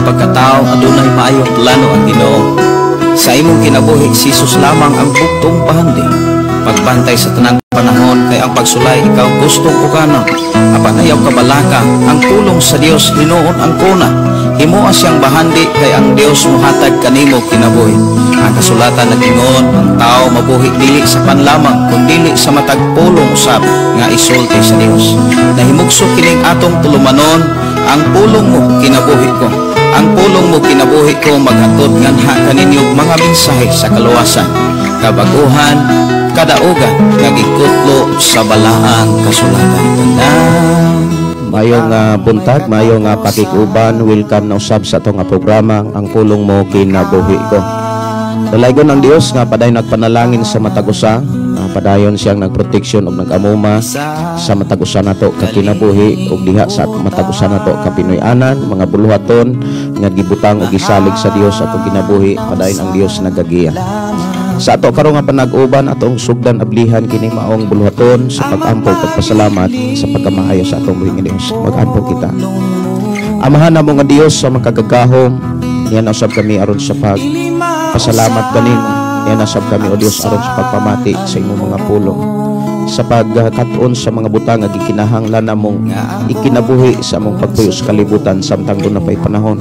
Pagkatao, adunay maayong plano ang Ginoo. Sa imong kinabuhi, si Jesus lamang ang buktong pahandi. Pagbantay sa tanang panahon kay ang pagsulay ikaw gustong uganon. Apan ayaw kabalaka, ang pulong sa Dios hinuon ang kuna. Himoa siyang bahandi kay ang Dios mohatag kanimo kinabuhi. Ang kasulatan nag-ingon, ang tao mabuhi dili sa panlamang kundili sa matag pulong usab nga isulti sa Dios. Nahimugso kining atong tulumanon, ang pulong mo kinabuhi ko. Ang pulong mo kinabuhi ko maghatod nganha kaninyo mga mensahe sa kaluwasan, kabaguhan, kadaugan nga gikutlo sa balaang kasulatan. Tanan. Mayong buntag, mayong pakikuban, welcome na usab sa atong programa Ang Pulong Mo Kinabuhi Ko. Dalaygon ang Dios nga padayon nagpanalangin sa matag usa, padayon siyang nagproteksyon ug nag-amuma sa matag usa nato ka kinabuhi ug diha sa matag usa nato ka Pinoy-anan, mga buluhaton nga gibutang ug gisalig sa Dios atong kinabuhi, padayon ang Dios nagagiya. Sa ato karon nga panag-uban, atong sugdan ablihan kini maong buluhaton sa pag-ampo pagpasalamat sa pagkamaayo sa atong buhi nga Dios. Mag-ampo kita. Amahan namo nga Dios sa makagagahom, niya usab kami aron sa pagpasalamat kanimo. Niya usab kami o Dios aron sa pagpamati sa imong mga pulong, sa pagkat-on sa mga butang nga gikinahanglan namong ikinabuhi sa among pagpuyo sa kalibutan samtang duna pay panahon.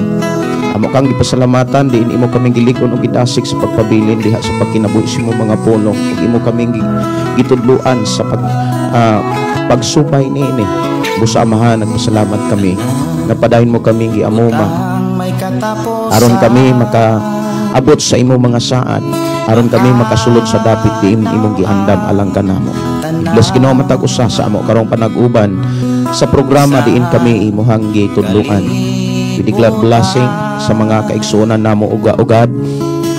Amo kang gipasalamatan diin imo kaming gilig-on og gidasig sa pagpabilin diha sa pagkinabuhi sa imong mga pulong ug imo kaming gitudloan sa pagsubay niini. Busa Amahan, nagpasalamat kami nga padayon mo kaming giamuma aron kami makaabot sa imong mga saad, aron kami makasulod sa dapit diin imong giandam alang kanamo. Bless Ginoo matag usa sa amo karong panag-uban sa programa diin kami imuhang gitudloan. We declare blessing sa mga kaigsuonan namo uga-ugad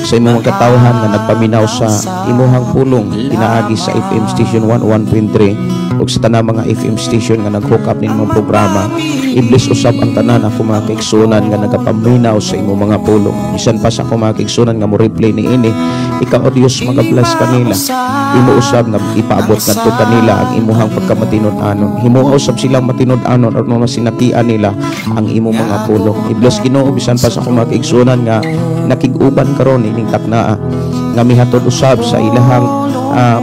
sa imong mga katawhan nga nagpaminaw sa imuhang pulong pinaagi sa FM station 101.3 ug sa tanang mga FM station nga nag-hook up ning programa. I-bless usab ang tanan ako mga kaigsuonan nga nagapaminaw sa imong mga pulong. Bisan pa sa ako mga kaigsuonan nga mo replay niini, ikaw o Dios magabless kanila. Imo usab nga ipaabot ngadto kanila ang imuhang pagkamatinud-anon. Himoa usab silang matinud-anon aron masinatian nila ang imong mga pulong. I-bless Ginoo bisan pa sa akong mga kaigsuonan nga nakig-uban karon ining taknaa nga mihatod usab sa ilahang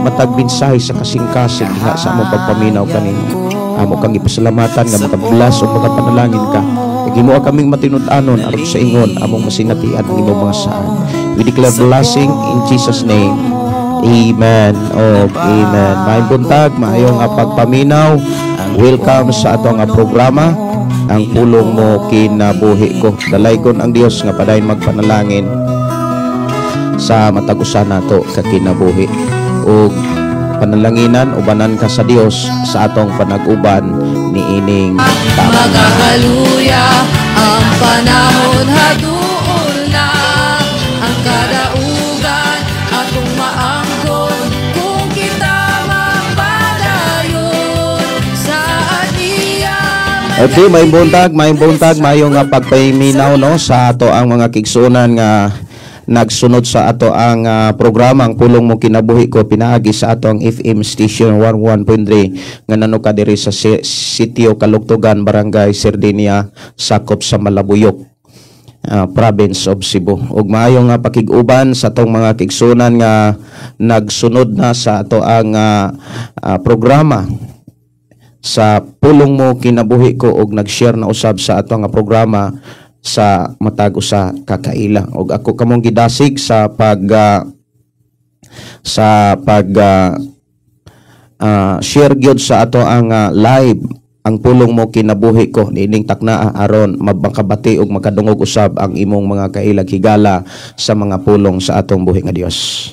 matag mensahe sa kasing-kasing diha sa among pagpaminaw kanimo. Amo kang ipasalamatan nga makabless ug makapanalangin ka. Ug himoa kaming matinud-anon aron sa ingon among masinatian ang imong mga saad. We declare blessing in Jesus' name. Amen. Oh, amen. Maayong buntag, maayong pagpaminaw. Welcome sa atong programa Ang Pulong Mo Kinabuhi Ko. Dalaygon ang Dios nga padayon magpanalangin sa matag usa nato ka kinabuhi. Ug panalanginan ubanan ka sa Dios sa atong panag-uban niining tama. Magakaluya ang panahon haduol na ang kadaugan atong maangkon kung kita mapadayon sa aniya. Okay, may buntag, mayong pagpaminaw no sa ato ang mga kigsuonan nga nagsunod sa ato ang programa Ang Pulong Mo Kinabuhi Ko pinaagi sa ato ang FM station 11.3 nga nanuka diri sa Sitio Kalugtugan, Barangay Sardinia, sakop sa Malabuyok, Province of Cebu. Ug maayo nga pakig-uban sa atong mga kigsuonan nga nagsunod na sa ato ang programa sa Pulong Mo Kinabuhi Ko ug nag-share na usab sa ato nga programa sa matag usa ka kaila. Ug ako kamong gidasig sa pag share gyud sa ato ang live Ang Pulong Mo Kinabuhi Ko niining taknaa aron mabakabati ug makadungog usab ang imong mga kailag higala sa mga pulong sa atong buhi nga Dios.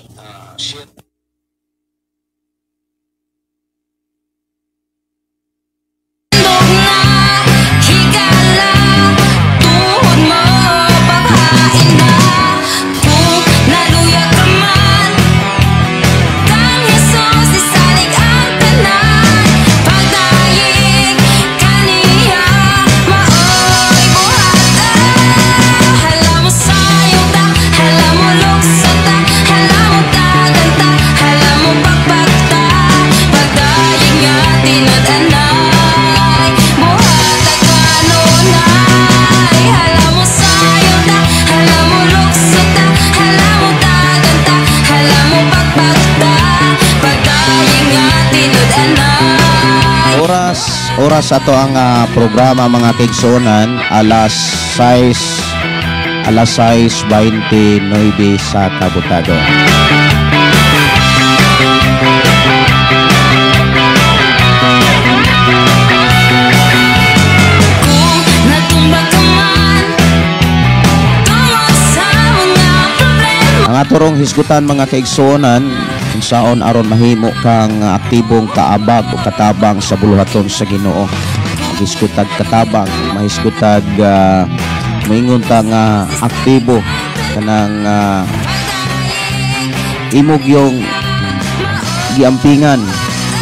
Oras ato ang programa, mga kaigsuonan, alas 6, alas 6:29 sa kabuntagon. Kung natumba ka man tungod sa mga problema. Ang atorong hisgutan, mga kaigsuonan, unsaon aron mahimo kang aktibong kaabag o katabang sa buluhaton sa Ginoo. Maghisgutag katabang, mahisgutag moingon ta nga aktibo kanang imog yung giampingan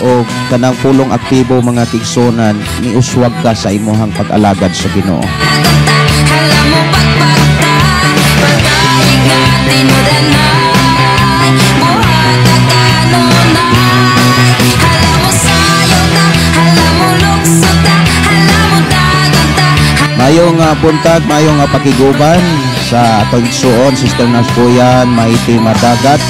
o kanang pulong aktibo, mga kaigsuonan, niuswag ka sa imuhang pag-alagad sa Ginoo. Hala mo pagpagta, pagkaig nga tinudanay, buhat kanunay. Hala mo sayo ta, hala mo lukso ta, hala mo dagan ta. Mayong buntag, mayong pakiguban sa atong igsuon, Sister Nasbuyan, Maiti Madagat,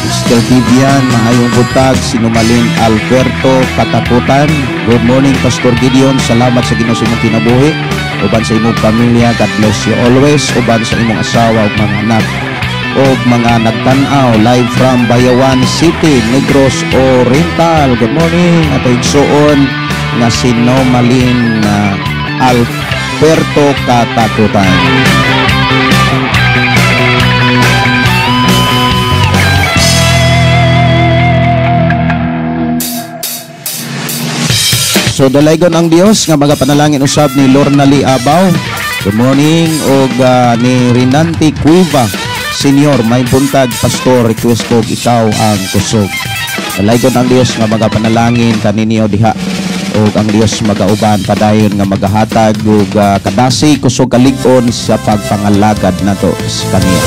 Sister Vivian, maayong buntag, Sinumalin Alberto Katakutan. Good morning, Pastor Gideon. Salamat sa Ginoo sa imong kinabuhi. Uban sa imong pamilya, God bless you always. Uban sa imong asawa ug mga anak og mga nagtan-aw live from Bayawan City, Negros Oriental. Good morning atong igsuon nga si Nomalin Alberto Katakutan. So dalaygon ang Dios nga magapanalangin usab ni Lorna Lee Abaw. Good morning og ni Rinanti Cueva Senior, may buntag pastor, request ko ikaw ang kusog. Dalaygon ang Dios nga magapanalangin kaninyo diha og ang Dios magauban padayon nga magahatag og kadasi kusog kalig-on sa pagpangalagad nato sa kaniya.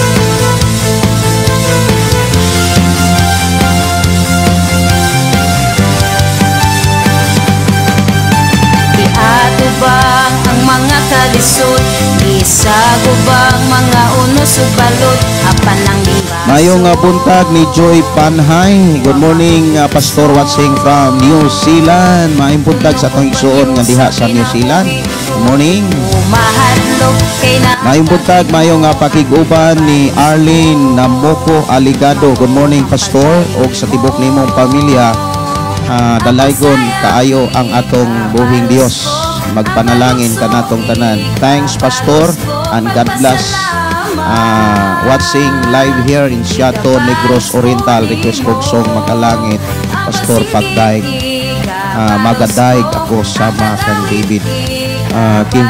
Giatubang ang mga kalisod, gisagubang mga unos ug balot, apan ang gibaso. Mayong buntag ni Joy Panhay. Good morning, Pastor watching from New Zealand. Maayong buntag sa atong igsuon nga diha sa New Zealand. Good morning. Mahadlok kay na. Maayong buntag, maayong pakig-uban ni Arlene Namoko Aligado. Good morning, Pastor, ug sa tibok nimong pamilya. Dalaygon kaayo ang atong buhing Dios. Magpanalangin kanatong tanan. Thanks, Pastor, and God bless. Watching live here in Siato, Negros Oriental. Request kog song Makalangit, Pastor Pagdaig. Magadaig ako sama kang David.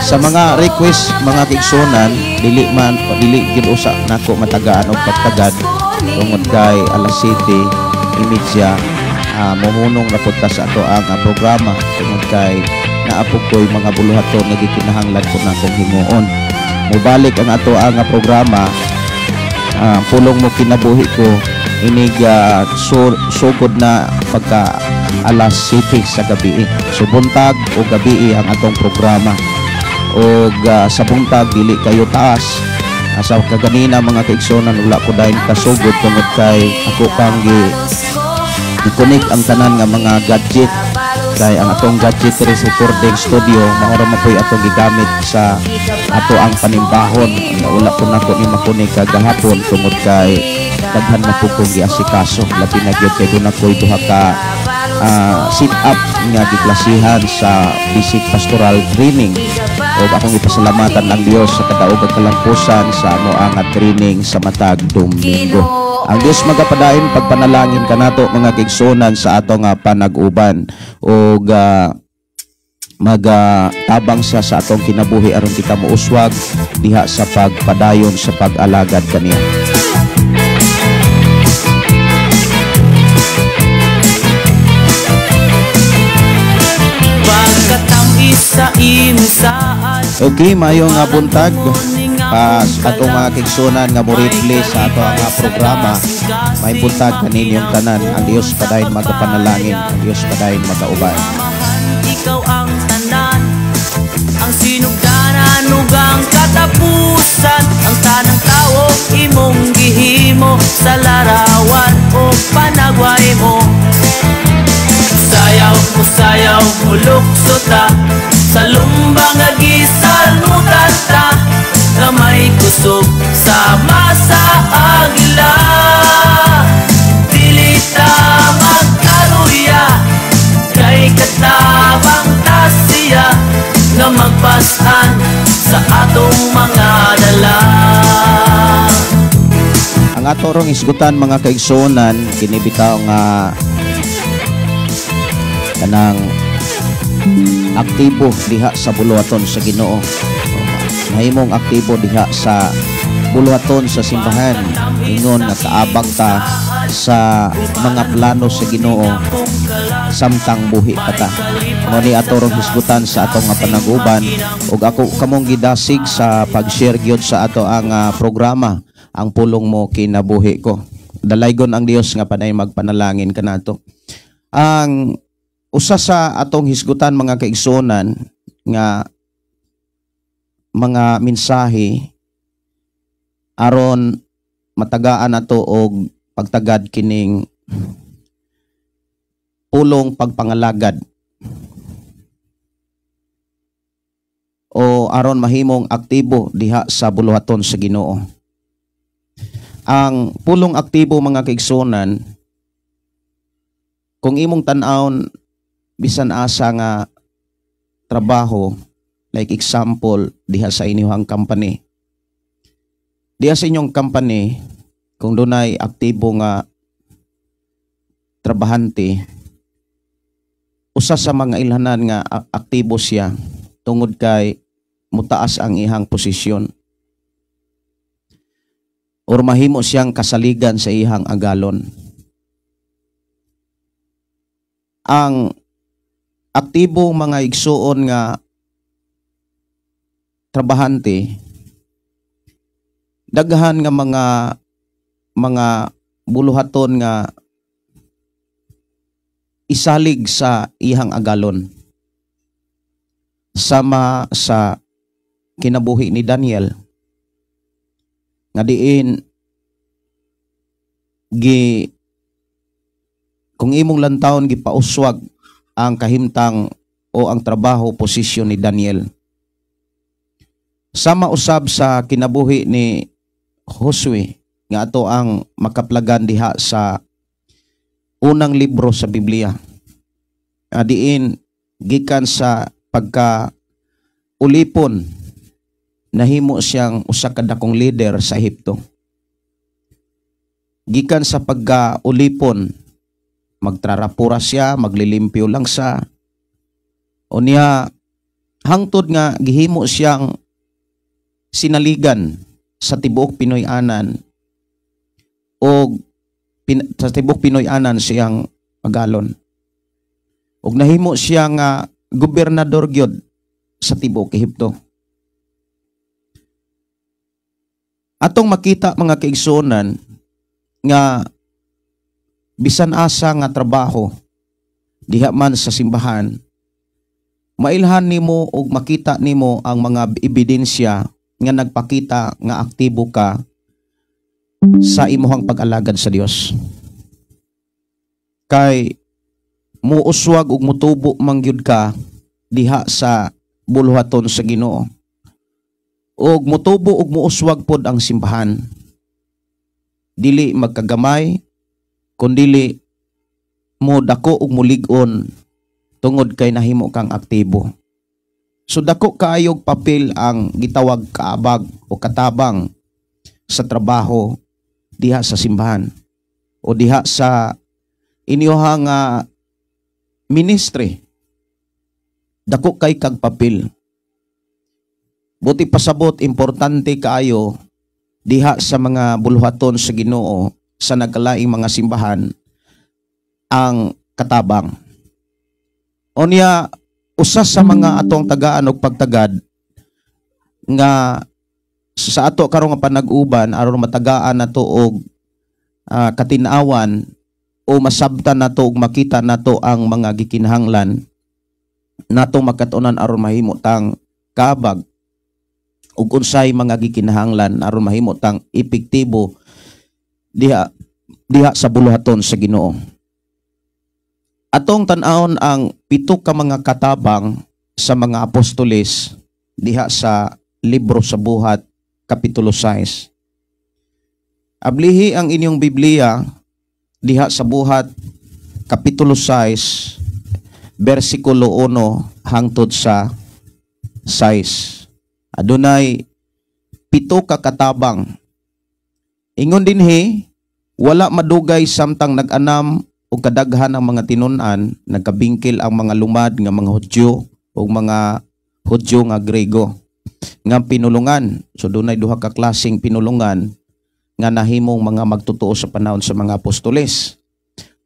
Sa mga request mga kaigsuonan, dili man dili gid usa nako matagaan og pagtagad tungod kay alas 7:30 mohunong na pud ta sa ato ang programa tungod kay naa pud koy mga buluhaton nga gikinahanglan ko nakong himuon. Mobalik ang ato ang programa, pulong mo kinabuhi ko inig sugod na pagka alas 7 sa gabi. So buntag o gabi ang atong programa. Og sa buntag dili kayo taas. Sa kaganina mga kaigsuonan wala ko dayon kasugod tungod kay ako pang gi-connect ang tanan nga mga gadget. Kay ang atong gadget diri sa recording studio mao ra man po'y atong gigamit sa ato ang panimbahon. Nga wala po nako ni makunik kagahapon tungod kay daghan na po kong giasikaso. Labi na gyud kay duna ko'y duha ka sit up nga giklasihan sa basic pastoral training. Ug akong gipasalamatan ang Dios sa kadaog ug kalampusan sa amo ang training sa matag Domingo. Ang Dios magapadayon pagpanalangin kanato mga kaigsuonan sa ato nga panag-uban ug magatabang siya sa atong kinabuhi aron kita mouswag diha sa pagpadayon sa pag-alagad kaniya. Pagkatamis sa imong saad. Okay, maayong nga buntag pa atong mga kaigsuonan nga mo-replay sa ato ang programa. May buntag kaninyong tanan. Ang Dios padayon magapanalangin, ang Dios padayon magauban. Ikaw ang tanan, ang sinugdanan ug ang katapusan, ang tanang tawo imong gihimo sa larawan o panagway mo. Sayaw mo Musayaw, mulukso ta sa lumba nga gisalmutan ta, nga may kusog sama sa agila. Dili ta magkaluya kay katabang ta siya nga magpasan sa atong mga dala. Ang ato rong isgutan, mga kaigsuonan, kini bitaw nga kanang aktibo diha sa buluhaton sa Ginoo. Mahimong aktibo diha sa buluhaton sa simbahan, ingon nga kaabag ta sa mga plano sa Ginoo samtang buhi pa ta. Mao ni ato rong hisgutan sa atong nga panaguban ug ako kamong gidasig sa pag-share gyud sa ato ang programa, Ang Pulong Mo Kinabuhi Ko. Dalaygon ang Dios nga panay magpanalangin kanato. Ang usa sa atong hisgutan, mga kaigsuonan, nga mga mensahe aron matagaan nato og pagtagad kining pulong pagpangalagad o aron mahimong aktibo diha sa buluhaton sa Ginoo. Ang pulong aktibo, mga kaigsuonan, kung imong tan-awon bisan asa nga trabaho, like example diha sa inyong company. Diha sa inyong company, kung dunay aktibo nga trabahante, usa sa mga ilhanan nga aktibo siya tungod kay mutaas ang ihang posisyon or mahimo siyang kasaligan sa ihang agalon. Ang aktibo, mga igsuon, nga trabahante, daghan nga mga buluhaton nga isalig sa ihang agalon, sama sa kinabuhi ni Daniel nga diin gi kung imong lantawon, gipauswag ang kahimtang o ang trabaho, posisyon ni Daniel. Sama usab sa kinabuhi ni Josue nga ato ang makaplagan diha sa unang libro sa Biblia. Diin gikan sa pagka ulipon, nahimo siyang usa ka dakong leader sa Ehipto. Gikan sa pagka ulipon, magtrarapura siya, maglilimpyo lang sa. Unya hangtod nga gihimo siyang sinaligan sa tibuok Pinoy-anan o sa tibuok Pinoy-anan siyang agalon. Og nahimo siya nga gobernador gyud sa tibuok Ehipto. Atong makita, mga kaigsuonan, nga bisan asa nga trabaho diha man sa simbahan, mailhan nimo og makita nimo ang mga ebidensya nga nagpakita nga aktibo ka sa imuhang pag-alagad sa Dios. Kay muuswag ug mutubo man gyud ka diha sa buluhaton sa Ginoo. Og mutubo ug muuswag pod ang simbahan. Dili magkagamay, kundili mo dako ug mulig-on tungod kay nahimo kang aktibo. So dako kaayog papel ang gitawag kaabag o katabang sa trabaho diha sa simbahan o diha sa inyohang ministry. Dako kay kag papel. Buti pasabot, importante kaayo diha sa mga buluhaton sa Ginoo sa nagkalaing mga simbahan ang katabang. Unya usa sa mga atong tagaan og pagtagad nga sa ato karong nga panag-uban aron matagaan nato og katin-awan o masabtan nato og makita nato ang mga gikinahanglan natong makatunan aron mahimo tang kabag ug unsay mga gikinahanglan aron mahimo tang epektibo diha diha sa buluhaton sa Ginoo. Atong tan-awon ang pito ka mga katabang sa mga apostoles diha sa libro sa Buhat, Kapitulo 6. Ablihi ang inyong Biblia diha sa Buhat, Kapitulo 6, versikulo 1 hangtod sa 6. Adunay pito ka katabang. Ingon dinhi, wala madugay samtang nag-anam og kadaghan ang mga tinun-an, nagkabingkil ang mga lumad nga mga Hudyo ug mga Hudyo nga Grego nga pinulungan. So dunay duha ka klaseng pinulungan nga nahimong mga magtotoo sa panahon sa mga apostoles.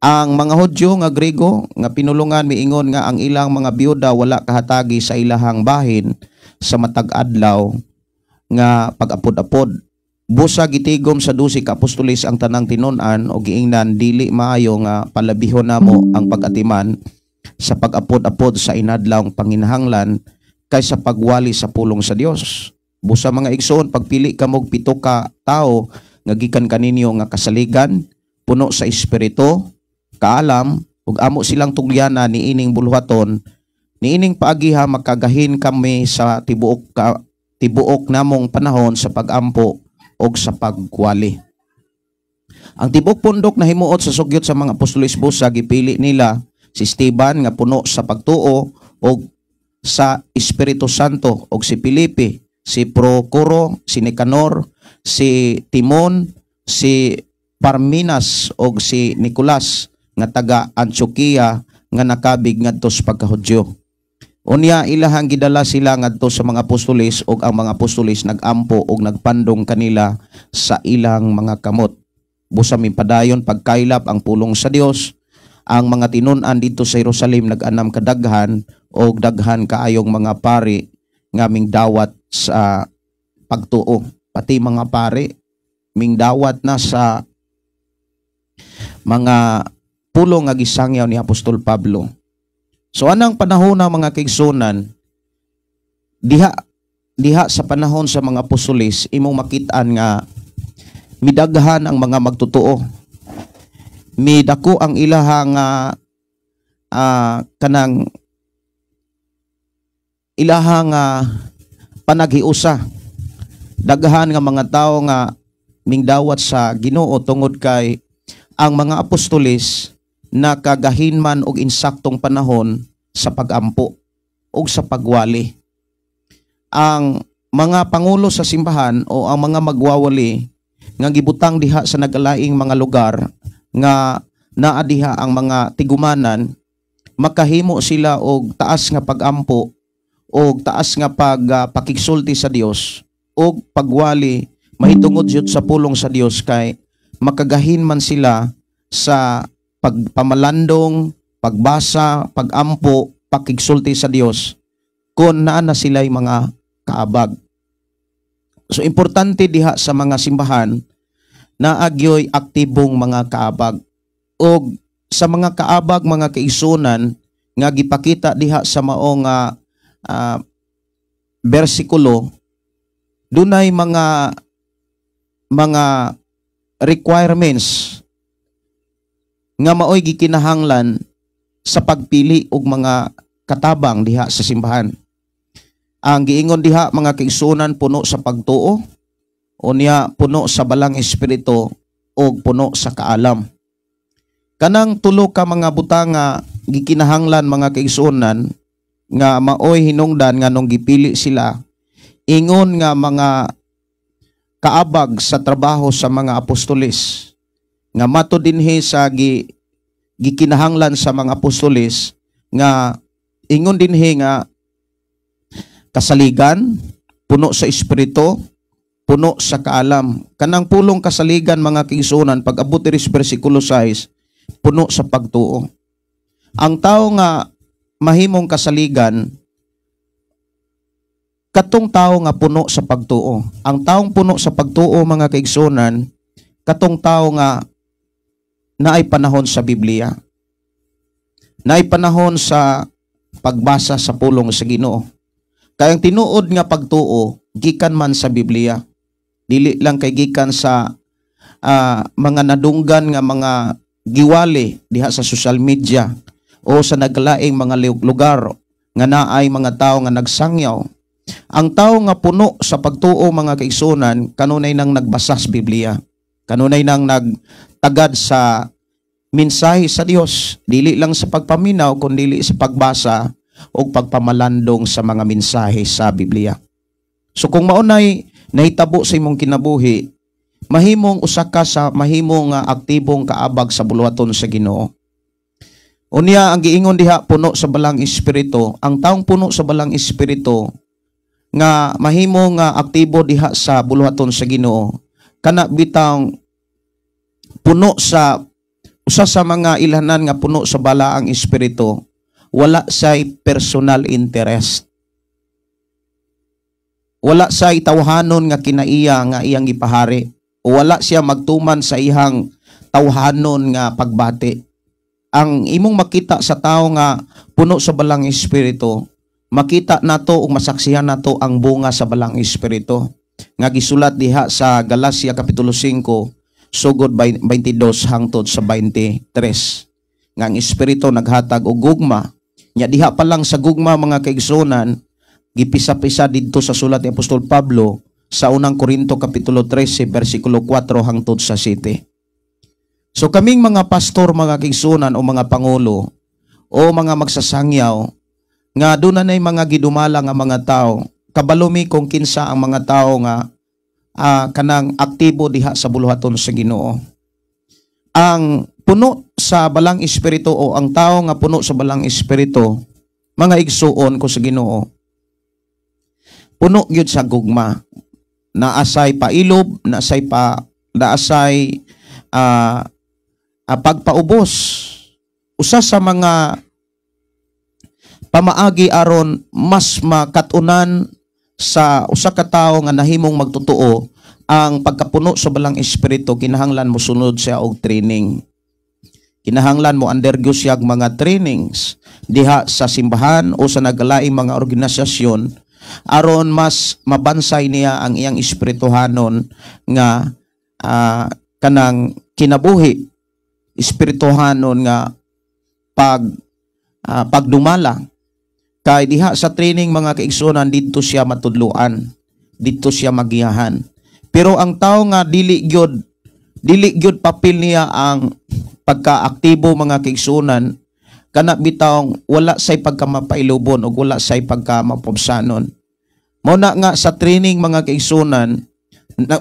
Ang mga Hudyo nga Grego nga pinulungan miingon nga ang ilang mga biyuda wala kahatagi sa ilahang bahin sa matag adlaw nga pag-apod-apod. Busa gitigom sa 12 ka apostoles ang tanang tinun-an o giingnan, "Dili maayo nga palabihon namo ang pag-atiman sa pag-apod-apod sa inadlawng panginahanglan kaysa pagwali sa pulong sa Dios." Busa, mga igsoon, pagpili kamog pito ka tawo nga gikan kaninyo nga kasaligan, puno sa espiritu, kaalam, ug amo silang tugyana niining buluhaton, niining paagiha makagahin kami sa tibuok namong panahon sa pagampo og sa pagwali. Ang tibuok pundok nahimuot sa sugyot sa mga apostoles. Busa gipili nila si Esteban nga puno sa pagtuo og sa Espiritu Santo, og si Felipe, si Procoro, si Nicanor, si Timon, si Parminas og si Nicolas nga taga Antioquia nga nakabig ngadto sa pagkahudyo. Unya ilahang gidala sila ngadto sa mga apostoles, ug ang mga apostoles nagampo og nagpandong kanila sa ilang mga kamot. Busa mipadayon pagkaylap ang pulong sa Dios. Ang mga tinun-an dito sa Jerusalem nag-anam kadaghan, og daghan kaayong mga pari nga mingdawat sa pagtuo. Pati mga pari mingdawat na sa mga pulong nga gisangyaw ni Apostol Pablo. So anang panahon na, mga kaigsunan, diha diha sa panahon sa mga apostoles, imong makitaan nga midaghan ang mga magtotoo. Midako ang ilahang kanang ilahang panaghiusa. Daghan nga mga tao nga mingdawat sa Ginoo tungod kay ang mga apostoles nakagahin man og insaktong panahon sa pagampo o sa pagwali. Ang mga pangulo sa simbahan o ang mga magwawali nga gibutang diha sa nagalaing mga lugar nga naa diha ang mga tigumanan, makahimo sila og taas nga pagampo o taas nga pagpakigsulti sa Dios og pagwali mahitungod jud sa pulong sa Dios, kay makagahin man sila sa pagpamalandong, pagbasa, pagampo, pakigsulti sa Dios kung naa na sila'y mga kaabag. So importante diha sa mga simbahan na agyoy aktibong mga kaabag. Og sa mga kaabag, mga kaigsunan, nga gipakita diha sa maong bersikulo, dunay mga requirements nga maoy gikinahanglan sa pagpili og mga katabang diha sa simbahan. Ang giingon diha, mga kaigsunan, puno sa pagtuo, unya puno sa Balang Espiritu og puno sa kaalam. Kanang tulo ka mga butang nga gikinahanglan, mga kaigsunan, nga maoy hinungdan nga nung gipili sila ingon nga mga kaabag sa trabaho sa mga apostoles, nga mato dinhi sa gikinahanglan sa mga apostoles nga ingon dinhi nga kasaligan, puno sa espiritu, puno sa kaalam. Kanang pulong kasaligan, mga kaigsunan, pag abot diri sa bersikulo 6, puno sa pagtuo. Ang tao nga mahimong kasaligan, katong tao nga puno sa pagtuo. Ang taong puno sa pagtuo, mga kaigsunan, katong tao nga naay panahon sa Biblia. Naay panahon sa pagbasa sa pulong sa Ginoo. Kaya ang tinuod nga pagtuo gikan man sa Biblia. Dili lang kay gikan sa mga nadunggan nga mga giwali diha sa social media. o sa naglaing mga lugar nga naay mga tao nga nagsangyaw. Ang tao nga puno sa pagtuo, mga kaigsuonan, kanunay nang nagbasa sa Biblia. Kanunay nang nagtagad sa mensahe sa Dios, dili lang sa pagpaminaw kundi sa pagbasa o pagpamalandong sa mga mensahe sa Biblia. So kung maunay nahitabo sa imong kinabuhi, mahimong usa ka sa mahimong nga aktibong kaabag sa buluhaton sa Ginoo. Unya, ang giingon diha, puno sa Balang Espiritu, ang taong puno sa Balang Espiritu nga mahimo nga aktibo diha sa buluhaton sa Ginoo, kana bitang puno sa usa sa mga ilhanan nga puno sa Balaang Espiritu, wala say personal interest. Wala say tawhanon nga kinaiya nga iyang gipahari. Wala siya magtuman sa iyang tawhanon nga pagbati. Ang imong makita sa tao nga puno sa Balang Espiritu, makita nato ug masaksihan nato ang bunga sa Balang Espiritu nga gisulat diha sa Galacia kapitulo 5 sugod 22 hangtod sa 23, nga ang Espiritu naghatag og gugma. Nya diha pa lang sa gugma, mga kaigsuonan, gipisa-pisa didto sa sulat ni Apostol Pablo sa Unang Korinto kapitulo 13 bersikulo 4 hangtod sa 7. So kaming mga pastor, mga kaigsuonan, o mga pangulo o mga magsasangyaw nga doon na mga gidumala nga mga tao, kabalo mi kung kinsa ang mga tao nga kanang aktibo diha sa buluhaton sa Ginoo. Ang puno sa Balang Espiritu o ang tao nga puno sa Balang Espiritu, mga igsuon ko sa Ginoo, puno gyud sa gugma. Naasay pailob, naasay pagpaubos. Usa sa mga pamaagi aron mas makatunan sa usa ka tawo nga nahimong magtotoo ang pagkapuno sa Balang Espiritu, kinahanglan mo sunod siya og training. Kinahanglan mo undergo siya og mga trainings diha sa simbahan o sa nagalaing mga organisasyon aron mas mabansay niya ang iyang espirituhanon nga kanang kinabuhi, espirituhanon nga pagdumala. Kay diha sa training, mga kaigsuonan, didto siya matudluan, didto siya magiyahan. Pero ang tao nga dili gyud papel niya ang pagkaaktibo, mga kaigsuonan, kana bitawng wala say pagkamapailubon o wala say pagkamapubsanon. Mao na nga sa training, mga kaigsuonan,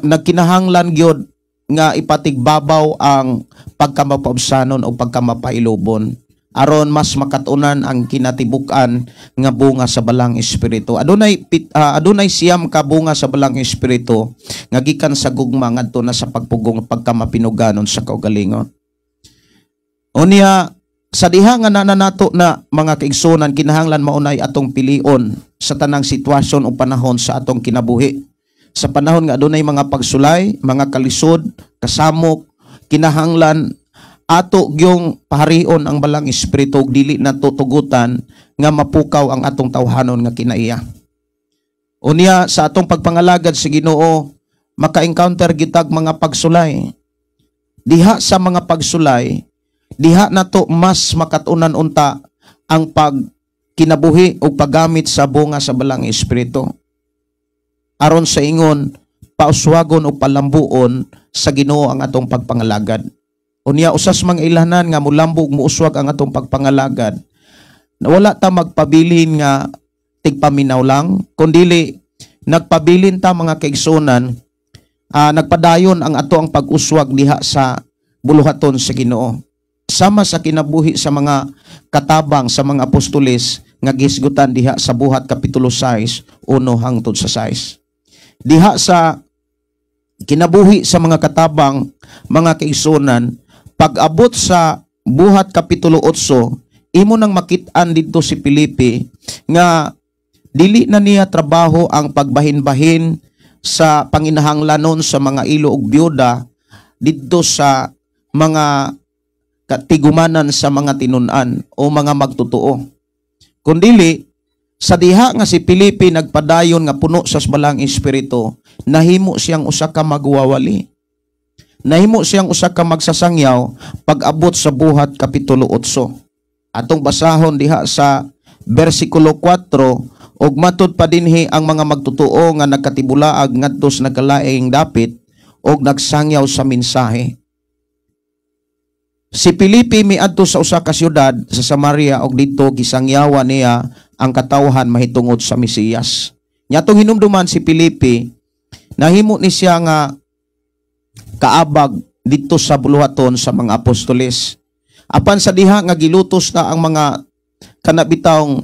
nagkinahanglan gyud nga ipatigbabaw ang pagkamapabsanon o pagkamapailubon aron mas makatunan ang kinatibuk-an nga bunga sa Balang Espiritu. Adunay 9 ka bunga sa Balang Espiritu nga gikan sa gugma ngadto na sa pagpugong, pagkamapinuganon sa kaugalingon. Unya sa diha nga nana nato na, mga kaigsuonan, kinahanglan maunay atong pilion sa tanang sitwasyon o panahon sa atong kinabuhi. Sa panahon nga adunay mga pagsulay, mga kalisod, kasamok, kinahanglan ato gyung paharion ang Balang Espiritu ug dili nato tugutan nga mapukaw ang atong tawhanon nga kinaiya. Unya sa atong pagpangalagad sa Ginoo, maka-encounter gitag mga pagsulay. Diha sa mga pagsulay, diha nato mas makatunan unta ang pag kinabuhi o paggamit sa bunga sa Balang Espiritu. Aron sa ingon, pauswagon o palambuon sa Ginoo ang atong pagpangalagad. Unya usas mga ilhanan nga mulambo ug muuswag ang atong pagpangalagad, na wala ta magpabilin nga tigpaminaw lang, kundili nagpabilin ta, mga kaigsuonan, nagpadayon ang ato ang pag-uswag diha sa buluhaton sa Ginoo. Sama sa kinabuhi sa mga katabang sa mga apostoles nga gisgutan diha sa Buhat kapitulo 6, 1 hangtod sa 6. Diha sa kinabuhi sa mga katabang, mga kaigsuonan, pag-abot sa Buhat kapitulo 8, imo nang makit-an didto si Felipe nga dili na niya trabaho ang pagbahin-bahin sa panginahanglanon sa mga ilo ug byuda didto sa mga katigumanan sa mga tinun-an o mga magtotoo. Kundili sa diha nga si Felipe nagpadayon nga puno sa Balang Espiritu, nahimo siyang usa ka magwawali. Nahimo siyang usa ka magsasangyaw pag-abot sa Buhat kapitulo 8. Atong basahon diha sa bersikulo 4, og matud pa dinhi ang mga magtotoo nga nagkatibulaag ngadto sa nagkalaing dapit og nagsangyaw sa mensahe. Si Felipe miadto sa usa ka syudad sa Samaria og didto gisangyawan niya ang katawhan mahitungod sa Mesiyas. Nya atong hinumduman, si Felipe nahimo ni siya nga kaabag didto sa buluhaton sa mga apostoles. Apan sa diha nga gilutos na ang mga kanabitawng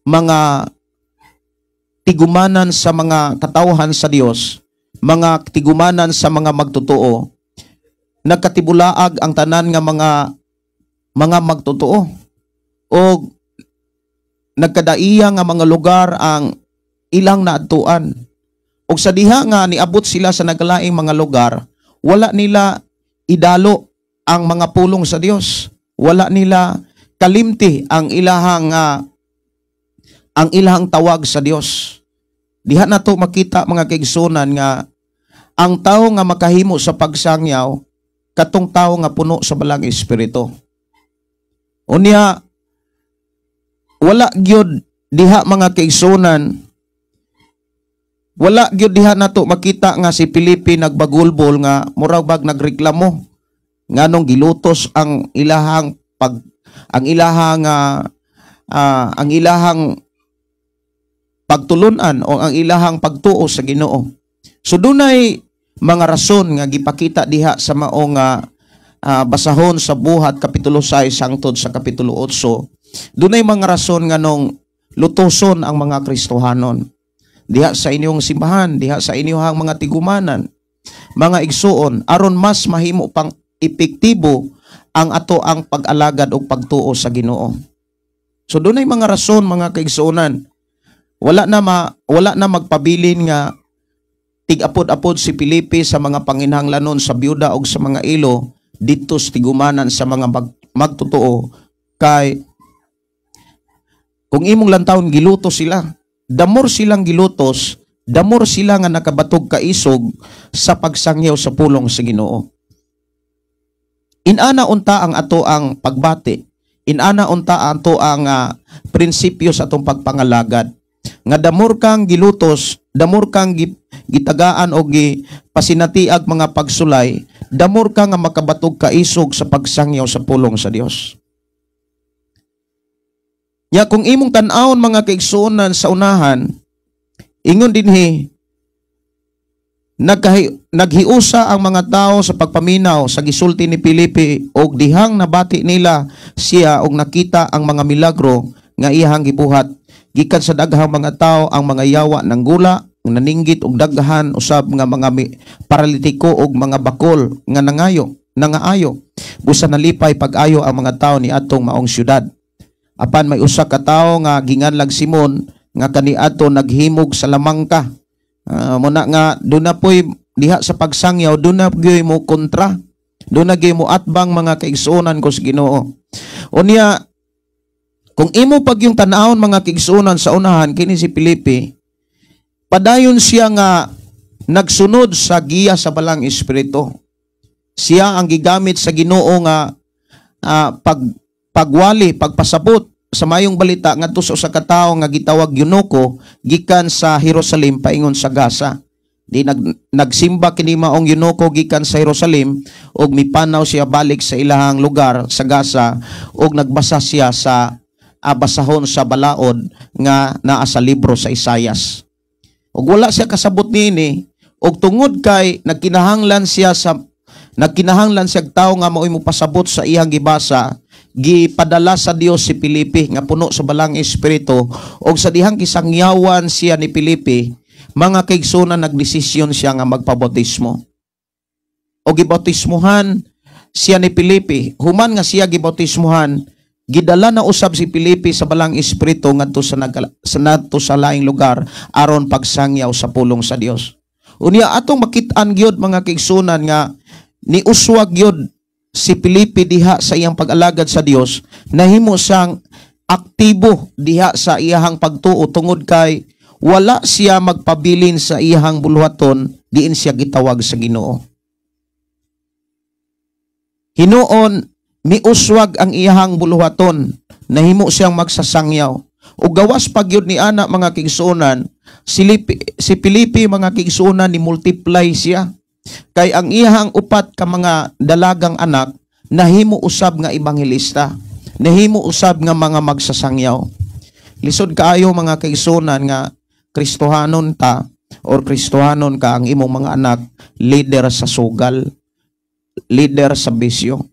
mga tigumanan sa mga katawhan sa Dios, mga tigumanan sa mga magtotoo, nagkatibulaag ang tanan nga mga magtotoo o nagkadaiya nga mga lugar ang ilang naadtuan. Og sa diha nga niabot sila sa nagkalaing mga lugar, wala nila idalo ang mga pulong sa Dios. Wala nila kalimti ang ilahang tawag sa Dios. Diha nato makita, mga kaigsunan, nga ang tao nga makahimo sa pagsangyaw, katong tao nga puno sa Balaang Espiritu. Unya wala gyud diha, mga kaigsunan, wala gyud diha nato makita nga si Felipe nagbagulbol nga murag bag nagreklamo nganong gilutos ang ilahang pagtulunan o ang ilahang pagtuo sa Ginoo. So dunay mga rason nga gipakita diha sa mao nga basahon sa Buhat kapitulo 6 hangtod sa kapitulo 8. Dunay mga rason nganong lutoson ang mga Kristohanon diha sa inyong simbahan, diha sa inyong mga tigumanan. Mga igsuon, aron mas mahimo pang epektibo ang ato ang pag-alagad o pagtuo sa Ginoo. So dunay mga rason, mga kaigsuonan. Wala na magpabilin nga tig-apod-apod si Felipe sa mga panginhanglanon sa byuda og sa mga ilo didto sa tigumanan sa mga magtotoo, kay kung imong lantawon, gilutos sila. The more silang gilutos, the more sila nga nakabatog kaisog sa pagsangyaw sa pulong sa Ginoo. Inana unta ang ato ang pagbati. Inana unta ato ang prinsipyo sa atong pagpangalagad. Nga the more kang gilutos, the more kang gitagaan o gipasinatiag mga pagsulay, the more ka nga makabatog kaisog sa pagsangyaw sa pulong sa Dios. Ya kung imong tan-awon, mga kaigsuonan, sa unahan, ingon dinhi, naghiusa ang mga tao sa pagpaminaw sa gisulti ni Felipe og dihang nabati nila siya og nakita ang mga milagro nga iyahang gibuhat. Gikan sa daghang mga tao ang mga yawa nanggula, naninggit, og daghan usab nga mga paralitiko og mga bakol nga nangayo, nangaayo. Busa nalipay pag-ayo ang mga tao ni atong maong syudad. Apan may usa ka tawo nga ginganlag Simon nga kaniadto naghimog sa lamangka. Muna nga doon na po'y diha sa pagsangyaw, doon na gyud mo kontra. Doon na gyud mo atbang, mga kaigsuonan ko sa Ginoo. Unya kung imo pag yung tan-awon, mga kaigsuonan, sa unahan, kini si Felipe, padayon siya nga nagsunod sa giya sa Balaang Espiritu. Siya ang gigamit sa Ginoo nga pagwali, pagpasabot sa mayong balita ngadto sa usa ka tawo nga gitawag Eunuko gikan sa Jerusalem paingon sa Gaza. Di nagsimba kini maong Eunuko gikan sa Jerusalem ug mipanaw siya balik sa ilahang lugar sa Gaza ug nagbasa siya sa basahon sa balaod nga naa sa libro sa Isayas. Ug wala siya kasabot niini, ug tungod kay nagkinahanglan siya og tawo nga mao'y mopasabot sa iyang gibasa, gipadala sa Dios si Felipe nga puno sa Balaang Espiritu. Ug sa dihang gisangyawan siya ni Felipe, mga kaigsunan, nagdesisyon siya nga magpabautismo. O gibautismuhan siya ni Felipe. Human nga siya gibautismuhan, gidala na usab si Felipe sa Balaang Espiritu ngadto sa ngadto sa laing lugar aron pagsangyaw sa pulong sa Dios. Unya atong makit-an gyud, mga kaigsunan, nga niuswag gyud si Felipe diha sa iyang pag-alagad sa Dios, nahimo siyang aktibo diha sa iyahang pagtuo tungod kay wala siya magpabilin sa iyahang buluhaton diin siya gitawag sa Ginoo. Hinuon miuswag ang iyahang buluhaton. Nahimo siyang magsasangyaw. Ug gawas pa gyud ni ana, mga kaigsuonan, si Felipe, mga kaigsuonan, ni multiply siya. Kay ang iyang upat ka mga dalagang anak nahimo usab nga ebanghelista. Nahimo usab nga mga magsasangyaw. Lisod kaayo, mga kaigsuonan, nga Kristohanon ta or Kristohanon ka, ang imong mga anak leader sa sugal, leader sa bisyo.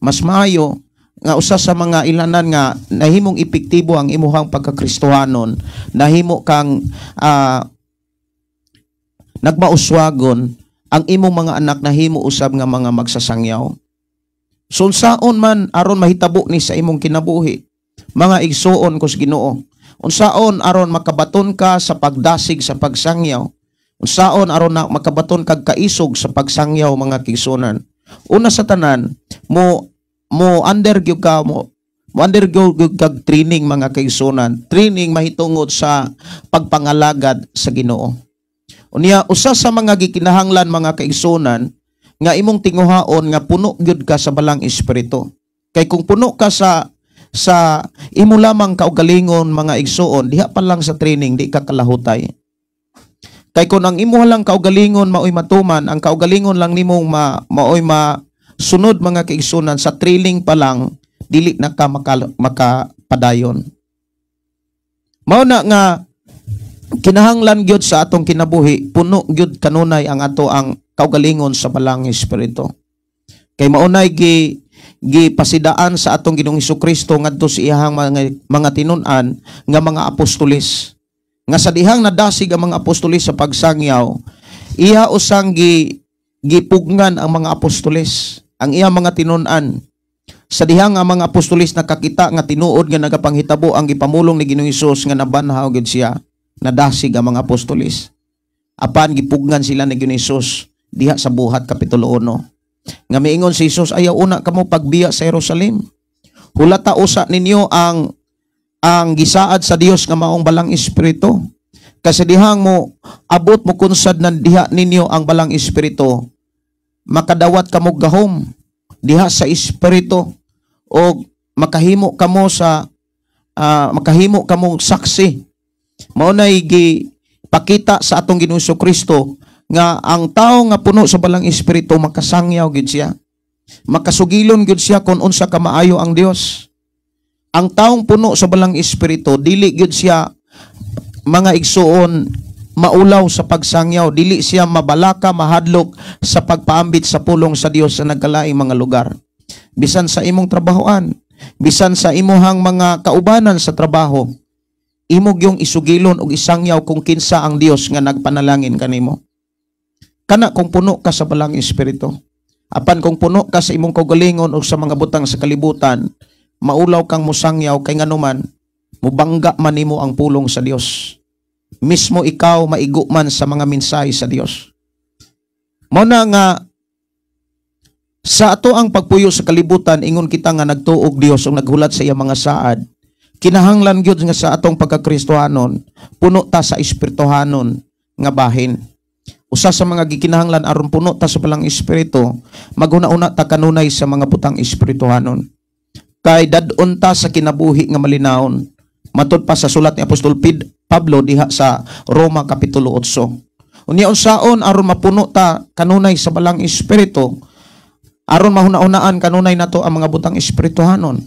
Mas maayo nga usa sa mga ilanan nga nahimong epektibo ang imuhang pagkakristohanon, nahimo kang nagmauswagon, ang imong mga anak nahimo usab nga mga magsasangyaw. So unsaon man aron mahitabo ni sa imong kinabuhi, mga igsuon ko sa Ginoo? Unsaon aron makabaton ka sa pagdasig sa pagsangyaw? Unsaon aron na makabaton kag kaisog sa pagsangyaw, mga kaigsuonan? Una sa tanan, mo mo undergo ka mo mo undergo gyud kag training, mga kaigsuonan. Training mahitungod sa pagpangalagad sa Ginoo. Unya, usa sa mga gikinahanglan, mga kaigsuonan, nga imong tinguhaon nga puno gyud ka sa Balang Espiritu. Kay kung puno ka sa imo lamang kaugalingon, mga igsuon, diha pa lang sa training di ka kalahutay. Kay kung ang imo lang kaugalingon maoy matuman, ang kaugalingon lang nimong maoy masunod, mga kaigsuonan, sa training pa lang dili na ka makapadayon. Mao na nga kinahanglan gyud sa atong kinabuhi puno gyud kanunay ang ato ang kaugalingon sa Balang Espiritu. Kay maunay gipasidaan sa atong Ginoong Kristo ngadto sa iyahang mga tinun-an nga mga apostoles. Nga sa dihang nadasig ang mga apostoles sa pagsangyaw, iya usang gipugngan ang mga apostoles, ang iyang mga tinun-an. Sa dihang ang mga apostoles nakakita nga tinuod nga nagapanghitabo ang gipamulong ni Ginoong Hesus nga nabanhaw gid siya, nadasig ang mga apostoles. Apan gipugngan sila ni Ginoong Hesus diha sa Buhat Kapitulo 1. Nga miingon si Jesus, "Ayaw una kamo pagbiya sa Jerusalem. Hulata usa ninyo ang gisaad sa Dios nga maong Balang Espiritu. Kasi dihang mo abot, mo kunsad na diha ninyo ang Balang Espiritu, makadawat kamo gahom diha sa Espiritu o makahimo kamo saksi." Mao nay gi pakita sa atong Ginoong Kristo nga ang tao nga puno sa Balang Espiritu, makasangyaw gid siya. Makasugilon gid siya kung unsa ka maayo ang Dios. Ang taong puno sa Balang Espiritu, dili gid siya, mga igsuon, maulaw sa pagsangyaw, dili siya mabalaka, mahadlok sa pagpaambit sa pulong sa Dios sa nagkalaing mga lugar. Bisan sa imong trabahoan, bisan sa imuhang mga kaubanan sa trabaho, imo gyung isugilon og isangyaw kung kinsa ang Dios nga nagpanalangin kanimo. Kana kung puno ka sa Balang Espiritu. Apan kung puno ka sa imong kaugalingon o sa mga butang sa kalibutan, maulaw kang musangyaw kay nganuman mubangga man nimo ang pulong sa Dios. Mismo ikaw maigo man sa mga mensahe sa Dios. Mao na nga sa ato ang pagpuyo sa kalibutan, ingon kita nga nagtuog Dios o naghulat sa iyang mga saad, kinahanglan gyud nga sa atong pagkakristohanon, puno ta sa espirituhanon nga bahin. Usa sa mga gikinahanglan aron puno ta sa Balang Espiritu, maghuna-una ta kanunay sa mga butang espirituhanon. Kay dad-on ta sa kinabuhi nga malinawon. Matud pa sa sulat ni Apostol Pablo diha sa Roma Kapitulo 8. Unya, unsaon aron mapuno ta kanunay sa Balang Espiritu, aron mahuna-unaan kanunay nato ang mga butang espirituhanon?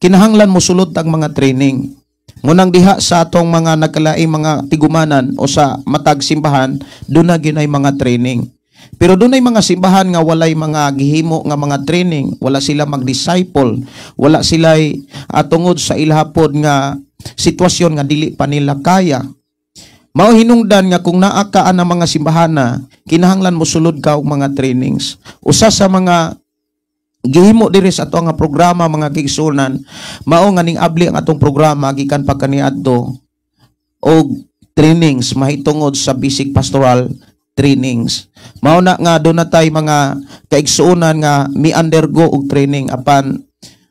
Kinahanglan mo sulod tag mga training. Munang diha sa atong mga nagkalaing mga tigumanan o sa matag simbahan, doon na ginay mga training. Pero doon ay mga simbahan nga walay mga gihimo nga mga training, wala sila mag-disciple, wala sila tungod sa ilahapod nga sitwasyon nga dili pa nila kaya. Mao hinungdan nga kung naa ka ang mga simbahana, kinahanglan mo sulod ka og mga trainings. Usa sa mga gihimo diri sa ato nga programa, mga kaigsuonan, mao nga ning abli ang atong programa gikan pa kaniadto og trainings mahitungod sa basic pastoral trainings. Mao na nga doon na tay mga kaigsuonan nga mi undergo og training, apan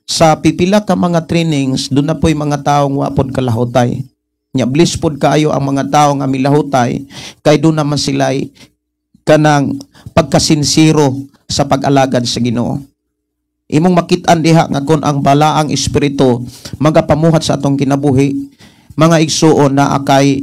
sa pipila ka mga trainings doon na po'y mga taong wa pod kalahutay. Nya bliss pod kaayo ang mga tao nga milahutay kay doon naman sila'y kanang pagkasinsiro sa pag-alagad sa Ginoo. Imong makit-an diha nga kon ang Balaang Espiritu magapamuhat sa atong kinabuhi, mga igsuon, naa kay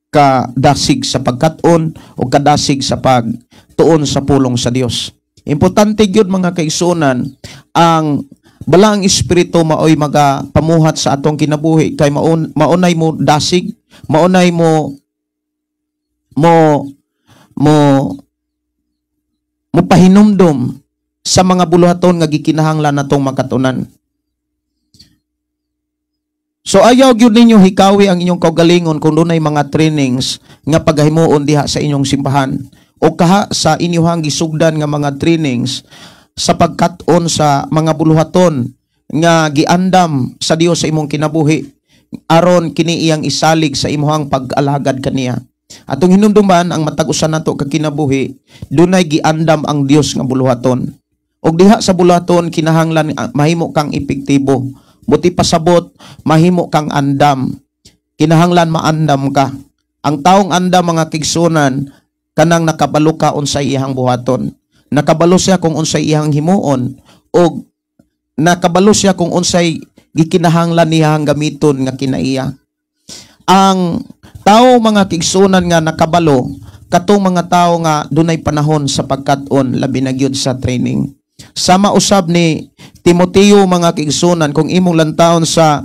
kadasig sa pagkat-on o kadasig sa pagtuon sa pulong sa Dios. Importante gyud, mga kaigsuonan, ang Balaang Espiritu maoy magapamuhat sa atong kinabuhi kay maunay mo dasig, maunay mo mo mo mo pahinumdom sa mga buluhaton nga gikinahanglan natong makatunan. So ayaw gyud ninyo hikawi ang inyong kaugalingon kung dunay mga trainings nga pagahimuon diha sa inyong simbahan o kaha sa inyong gisugdan nga mga trainings sa pagkat-on sa mga buluhaton nga giandam sa Dios sa imong kinabuhi aron kini iyang isalig sa imuhang pag-alagad kaniya. Atong hinumduman, ang matag usa nato ka kinabuhi, dunay giandam ang Dios nga buluhaton. Og diha sa buluhaton, kinahanglan mahimo kang epektibo. Buti pasabot, mahimo kang andam. Kinahanglan maandam ka. Ang taong andam, mga kaigsuonan, kanang nakabalo ka unsay iyang buhaton. Nakabalo siya kung unsay iyang himuon og nakabalo siya kung unsay gikinahanglan niyang gamiton nga kinaiya. Ang tao, mga kaigsuonan, nga nakabalo, katong mga tao nga dunay panahon sa pagkat-on, labi na gyud sa training. Sama usab ni Timoteo, mga kaigsuonan, kung imong lantawon sa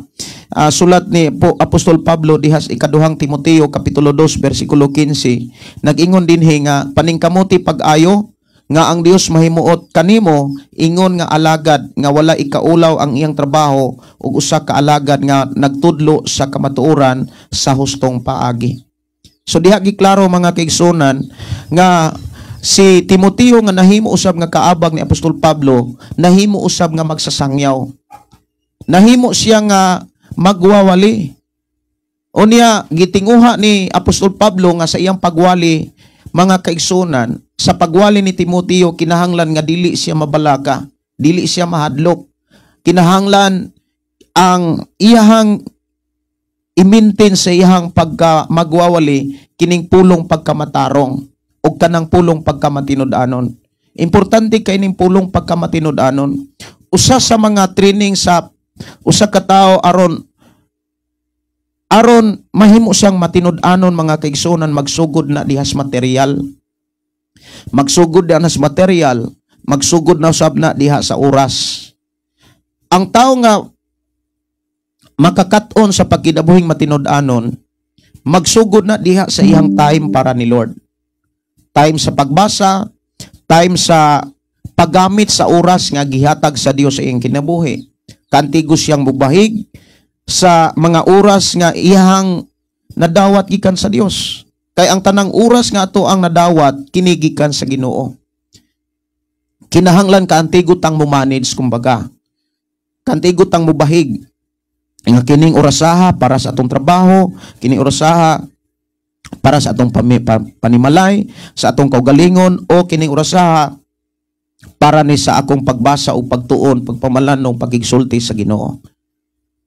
sulat ni po Apostol Pablo diha sa Ikaduhang Timoteo kapitulo 2 bersikulo 15, nag-ingon dinhi nga paningkamuti pag-ayo nga ang Dios mahimuot kanimo ingon nga alagad nga wala ikaulaw ang iyang trabaho ug usa ka alagad nga nagtudlo sa kamatuoran sa hustong paagi. So diha giklaro, mga kaigsuonan, nga si Timoteo nga nahimo usab nga kaabag ni Apostol Pablo, nahimo usab nga magsasangyaw. Nahimo siya nga magwawali. Unya gitinguha ni Apostol Pablo nga sa iyang pagwali, mga kaigsuonan, sa pagwali ni Timoteo kinahanglan nga dili siya mabalaka, dili siya mahadlok. Kinahanglan ang iyahang i-maintain sa iyahang pagka magwawali kining pulong pagkamatarong o kanang pulong pagkamatinud-anon. Importante kay ning pulong pagkamatinud-anon. Usa sa mga training sa usa ka tawo aron aron mahimo siyang matinud-anon, mga kaigsuonan, magsugod na dihas material. Magsugod na sa material, magsugod na usab na diha sa oras. Ang tao nga makakat-on sa pagkinabuhing matinud-anon, magsugod na diha sa iyang time para ni Lord. Time sa pagbasa, time sa paggamit sa oras nga gihatag sa Dios sa iyang kinabuhi. Kantigo siyang mubahig sa mga oras nga iyang nadawat gikan sa Dios. Kay ang tanang oras nga ato ang nadawat, kini gikan sa Ginoo. Kinahanglan kaantigo tang mo manage kumbaga. Kaantigo tang mubahig nga kining orasaha para sa atong trabaho, kining orasaha para sa atong panimalay, sa atong kaugalingon, o kining orasaha para ni sa akong pagbasa o pagtuon, pagpamalandong, pagigsulti sa Ginoo.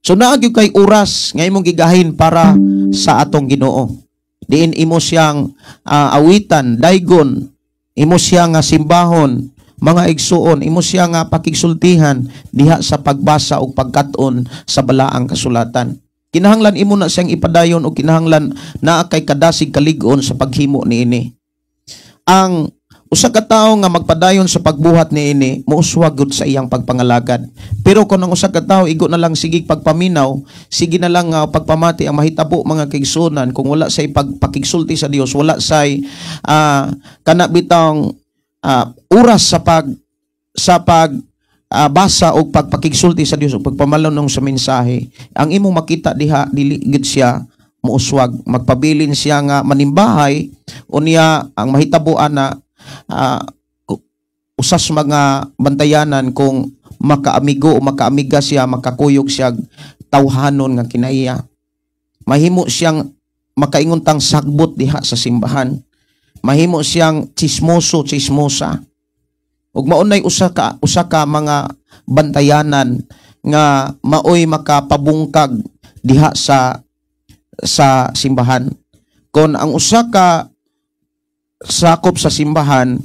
So naa gyud kay oras nga imong gigahin para sa atong Ginoo. Diin imo siyang awitan, daygon, imo siya nga simbahon, mga igsuon, imo siya nga pakigsultihan diha sa pagbasa o pagkat-on sa Balaang Kasulatan. Kinahanglan imo na siyang ipadayon o kinahanglan naa kay kadasig, kalig-on sa paghimo niini. Ang usa ka tawo nga magpadayon sa pagbuhat niini, mouswag gud sa iyang pagpangalagad. Pero kung ang usa ka tawo igo na lang sige pagpaminaw, sige na lang nga pagpamati, ang mahitabo, mga kaigsuonan, kung wala say pagpakigsulti sa Dios, wala say kana bitang oras sa pag basa o pagpakigsulti sa Dios o pagpamalandong sa mensahe, ang imong makita diha, dili gid siya muuswag, magpabilin siya nga manimbahay. Unya ang mahitabo ana, usas mga bantayanan kung makaamigo o makaamiga siya, makakuyog siya tawhanon nga kinaiya. Mahimo siyang makaingon tang sagbot diha sa simbahan. Mahimo siyang chismoso, chismosa. Ug maunay usa ka mga bantayanan nga maoy makapabungkag diha sa simbahan. Kon ang usa ka sakop sa simbahan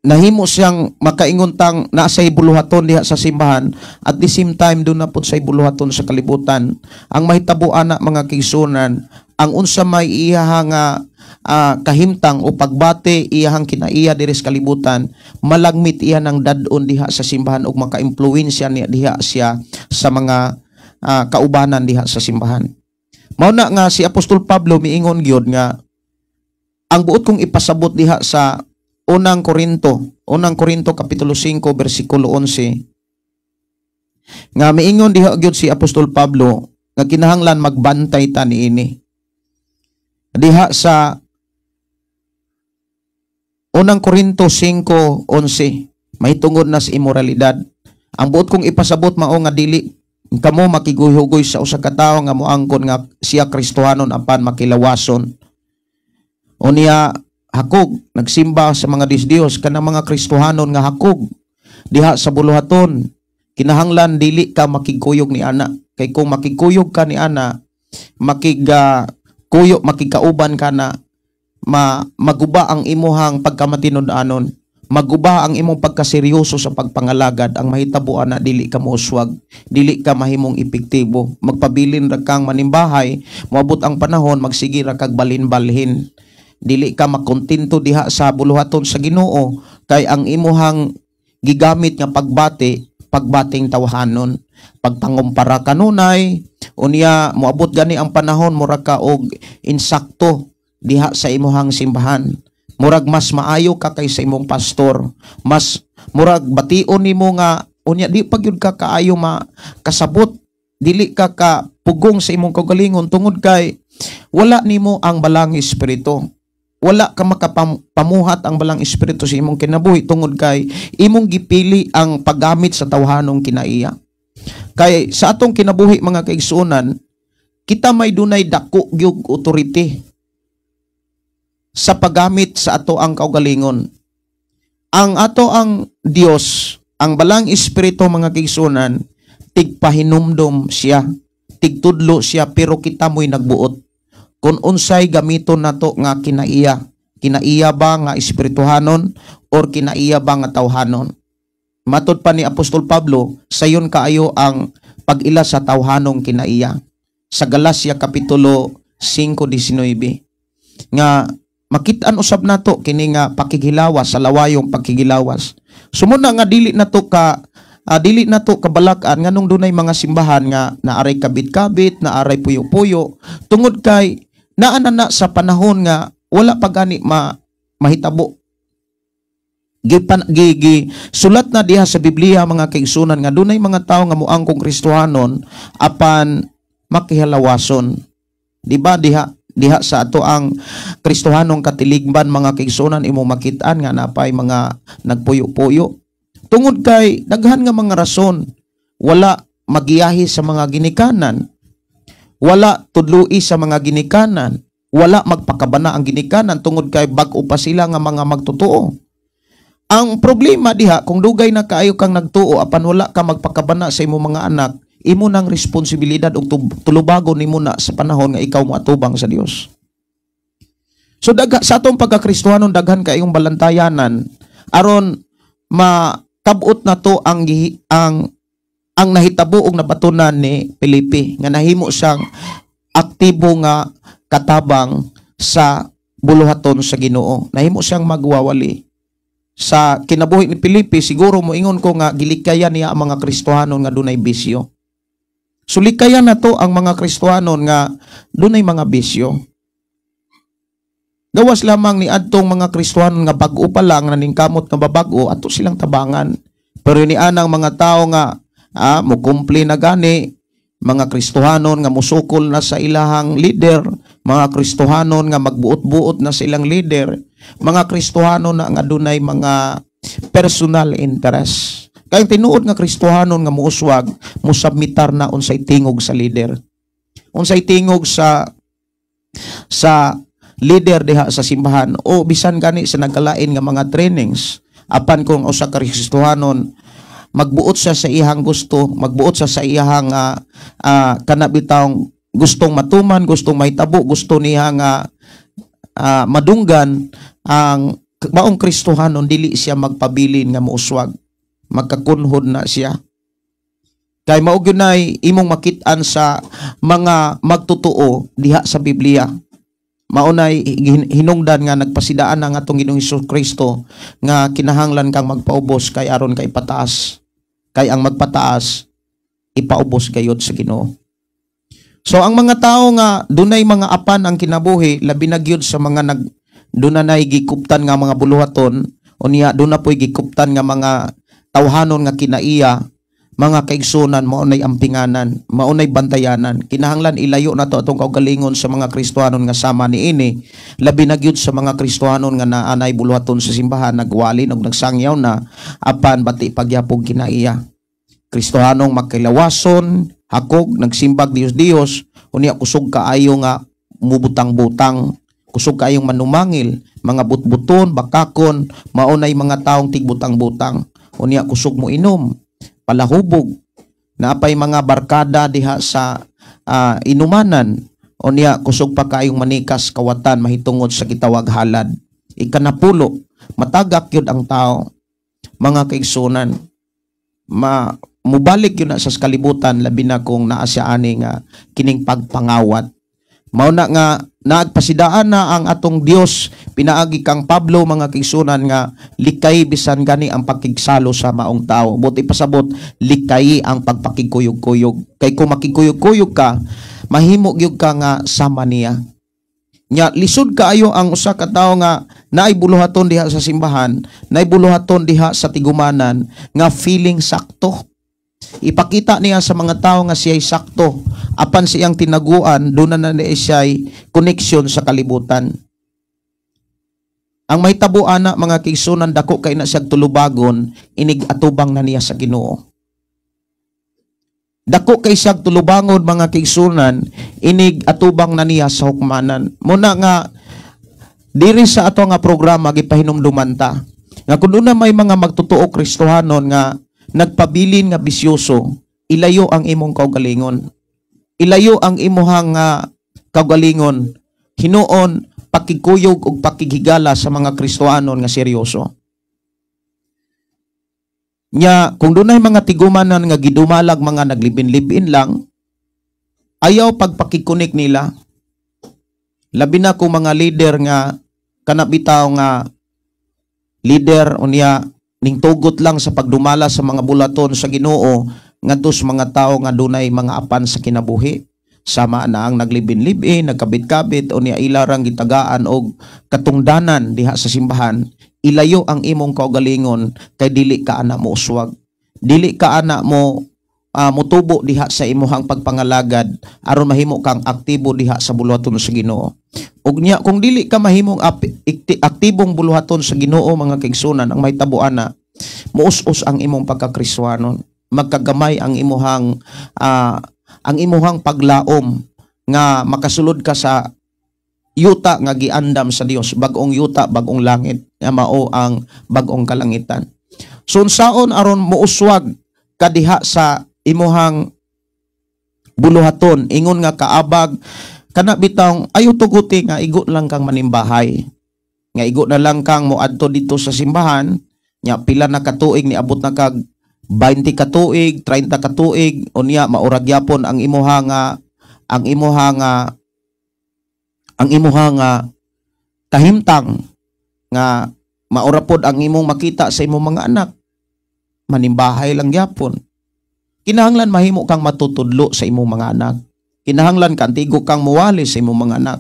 Nahimo siyang makaingon tang naa say buluhaton diha sa simbahan, at the same time duna pud say buluhaton sa kalibutan. Ang mahitabo ana, mga kaigsuonan, ang unsa may iyaha nga kahimtang o pagbati, iyahang kinaiya diri sa kalibutan, malagmit iya ng dad-on diha sa simbahan ug maka-impluwensya niya diha siya sa mga kaubanan diha sa simbahan. Mao na nga si Apostol Pablo miingon gyud nga ang buot kong ipasabot diha sa Unang Korinto, Unang Korinto kapitulo 5 bersikulo 11, nga miingon diha gyud si Apostol Pablo nga kinahanglan magbantay ta niini. Diha sa Unang Korinto 5:11, mahitungod na sa imoralidad. Ang buot kong ipasabot mao nga dili kamo makiguy-hugoy sa usa ka tawo nga moangkon nga siya Kristohanon apan makilawason. Unya hakog nagsimba sa mga Diyos, kanang mga Kristohanon nga hakog diha sa buluhaton, kinahanglan dili ka makigkuyog ni ana, kay kung makigkuyog ka ni ana, makig kuyo, makigkauban ka na, maguba ang imuhang pagkamatinud-anon, maguba ang imong pagkaseryoso sa pagpangalagad. Ang mahitabo ana, dili ka mouswag, dili ka mahimong epektibo, magpabilin ra kang manimbahay. Moabot ang panahon, magsige ra kag balin-balhin, dili ka makontento diha sa buluhaton sa Ginoo, kay ang imuhang gigamit nga pagbati, pagbating tawhanon, pagpangumpara kanunay. Unya moabot gani ang panahon, mura ka og insakto diha sa imuhang simbahan, murag mas maayo ka kaysa imong pastor, mas murag bation nimo nga unya di pa gyud ka kaayo makasabot, dili ka ka pugong sa imong kaugalingon, tungod kay wala nimo ang Balang Espiritu, wala ka makapamuhat ang Balang Espiritu sa imong kinabuhi, tungod kay imong gipili ang paggamit sa tawhanong kinaiya. Kay sa atong kinabuhi, mga kaigsuonan, kita may dunay dako gyud authority sa paggamit sa ato ang kaugalingon. Ang ato ang Dios, ang Balang Espiritu, mga kaigsuonan, tigpahinumdom siya, tigtudlo siya, pero kita mo'y nagbuot kung unsay gamiton nato nga kinaiya. Kinaiya ba nga espirituhanon or kinaiya ba nga tawhanon? Matod pa ni Apostol Pablo, sayon kaayo ang pag-ila sa tawhanong kinaiya. Sa Galacia kapitulo 5:19, nga makit-an usab nato kini nga pakighilawas sa lawayong pagkighilawas. Sumuna nga dili nato kabalak-an nganong dunay mga simbahan nga naaray kabit-kabit, naaray puyo-puyo, tungod kay naa na na sa panahon nga wala pa gani mahitabo. Gipan, gi, gi, sulat na diha sa Biblia, mga kaigsunan, nga dunay mga tawo nga muangkong Kristohanon apan makihalawason. Di ba diha diha sa ato ang Kristohanong katiligban, mga kaigsunan, imong makit-an nga napay mga nagpuyo-puyo tungod kay daghan nga mga rason: wala magiyahi sa mga ginikanan, wala tudloi sa mga ginikanan, wala magpakabana ang ginikanan tungod kay bag-o pa sila nga mga magtotoo. Ang problema diha, kung dugay na kaayo kang nagtuo apan wala ka magpakabana sa imong mga anak, imo nang responsibilidad ug tulubagon nimo na sa panahon nga ikaw moatubang sa Dios. So sa atong pagkakristohanon, daghan kayong balantayanan aron makabot na to ang nahitabo og nabatunan ni Felipe nga nahimo siyang aktibo nga katabang sa buluhaton sa Ginoo. Nahimo siyang magwawali. Sa kinabuhi ni Felipe, siguro moingon ko nga gilikayan niya ang mga Kristohanon nga dunay bisyo. So likayan na to ang mga Kristohanon nga dunay mga bisyo. Gawas lamang ni adtong mga Kristohanon nga bag-o pa lang, naningkamot nga babag-o, ato silang tabangan. Pero ni anang mga tao nga mukumpli na gani, mga Kristohanon nga musukol na sa ilahang leader, mga Kristohanon nga magbuot-buot na sa ilang leader, mga Kristohanon na nga dunay mga personal interest. Kay tinuod nga Kristohanon nga muuswag, musubmitar na unsay tingog sa leader. Unsay tingog sa leader diha sa simbahan o bisan gani sa nagkalain nga mga trainings. Apan kung usa ka Kristohanon magbuot siya sa iyang gusto, magbuot siya sa iyang kana bitawng gustong matuman, gustong mahitabo, gusto niya nga madunggan ang maong Kristohanon dili siya magpabilin nga mouswag. Magkakunhod na siya. Kay mao gyud nay imong makit-an sa mga magtotoo diha sa Biblia. Mao nay hinungdan nga nagpasidaan na nga atong Ginoong Hesus Kristo nga kinahanglan kang magpaubos kay aron kay ipataas. Kay ang magpataas ipaubos gayod sa Ginoo. So ang mga tao nga dunay mga apan ang kinabuhi, labi na gyud sa mga nag dunay gikuptan nga mga buluhaton, unya duna poy gikuptan nga mga tawhanon nga kinaiya, mga kaigsunan, mao nay ampinganan, mao nay bantayanan. Kinahanglan ilayo nato atong kaugalingon sa mga Kristohanon nga sama niini, labi na gyud sa mga Kristohanon nga naanay buluhaton sa simbahan, nagwali og nagsangyaw na, apan bati pagyapog kinaiya. Kristohanong magkilawason, hakog, nagsimbag Dios-Dios, unya kusog kaayo nga mubutang-butang, kusog kaayong manumangil, mga butbuton, bakakon, mao nay mga taong tigbutang-butang, unya kusog mo inom, palahubog, naapay mga barkada diha sa inumanan, unya kusog pa kaayong manikas kawatan mahitungod sa gitawag halad. Ikanapulo, matagak yun ang tao, mga kaigsunan. Ma mubalik yun na sa kalibutan, labi na kung naa siya ani nga kining pagpangawat. Mao na nga nagpasidaan na ang atong Dios pinaagi kang Pablo, mga kaigsunan, nga likay bisan gani ang pagkigsalo sa maong tao. Buti pasabot, likay ang pagpakigkuyog-kuyog. Kay kung makigkuyog-kuyog ka, mahimo gyud ka nga sama niya. Nya lisod kaayo ang usa ka tawo nga naay buluhaton diha sa simbahan, naay buluhaton diha sa tigumanan nga feeling sakto. Ipakita niya sa mga tao nga siya'y sakto, apan siyang tinaguan, doon na na siya'y connection sa kalibutan. Ang mahitabo ana, mga kaigsunan, dako kay na siyang tulubagon inig atubang na niya sa Ginoo. Dako kay siyang tulubangon, mga kaigsunan, inig atubang na niya sa hukmanan. Muna nga diri sa ato nga programa gipahinumduman ta nga kun una may mga magtotoo Kristohanon nga nagpabilin nga bisyoso, ilayo ang imong kaugalingon. Ilayo ang imuhang kaugalingon. Hinuon pakigkuyog og pakighigala sa mga Kristohanon nga seryoso. Nya kung dunay mga tigumanan nga gidumalag mga naglibin-libin lang, ayaw pagpakikunik nila. Labi na kung mga leader nga kanabitaw nga leader, unya ning tugot lang sa pagdumala sa mga bulaton sa Ginoo ngadto sa mga tao nga dunay mga apan sa kinabuhi. Sama na ang naglibin-libin, nagkabit-kabit, unya ilarang gitagaan og katungdanan diha sa simbahan. Ilayo ang imong kaugalingon kay dili ka ana mo uswag. Dili ka ana mo motubo diha sa imuhang pagpangalagad aron mahimo kang aktibo diha sa buluhaton sa Ginoo. Ug nya kung dili ka mahimong aktibong buluhaton sa Ginoo, mga kaigsunan, ang mahitabo ana, muus-us ang imong pagkakristohanon, magkagamay ang imuhang paglaom nga makasulod ka sa yuta nga giandam sa Dios, bag-ong yuta, bag-ong langit, nga mao ang bag-ong kalangitan. So unsaon aron muuswag kadiha sa imuhang buluhaton ingon nga kaabag kana bitawng ayo tuguti nga igo lang kang manimbahay, nga igo na lang kang moadto dito sa simbahan, nya pila na katuig niabot na kag 20 katuig, 30 katuig, unya maura gyapon ang imuha nga kahimtang nga maura pod ang imong makita sa imong mga anak, manimbahay lang gyapon. Kinahanglan mahimo kang matutudlo sa imong mga anak. Kinahanglan kantigo kang muwali sa imong mga anak.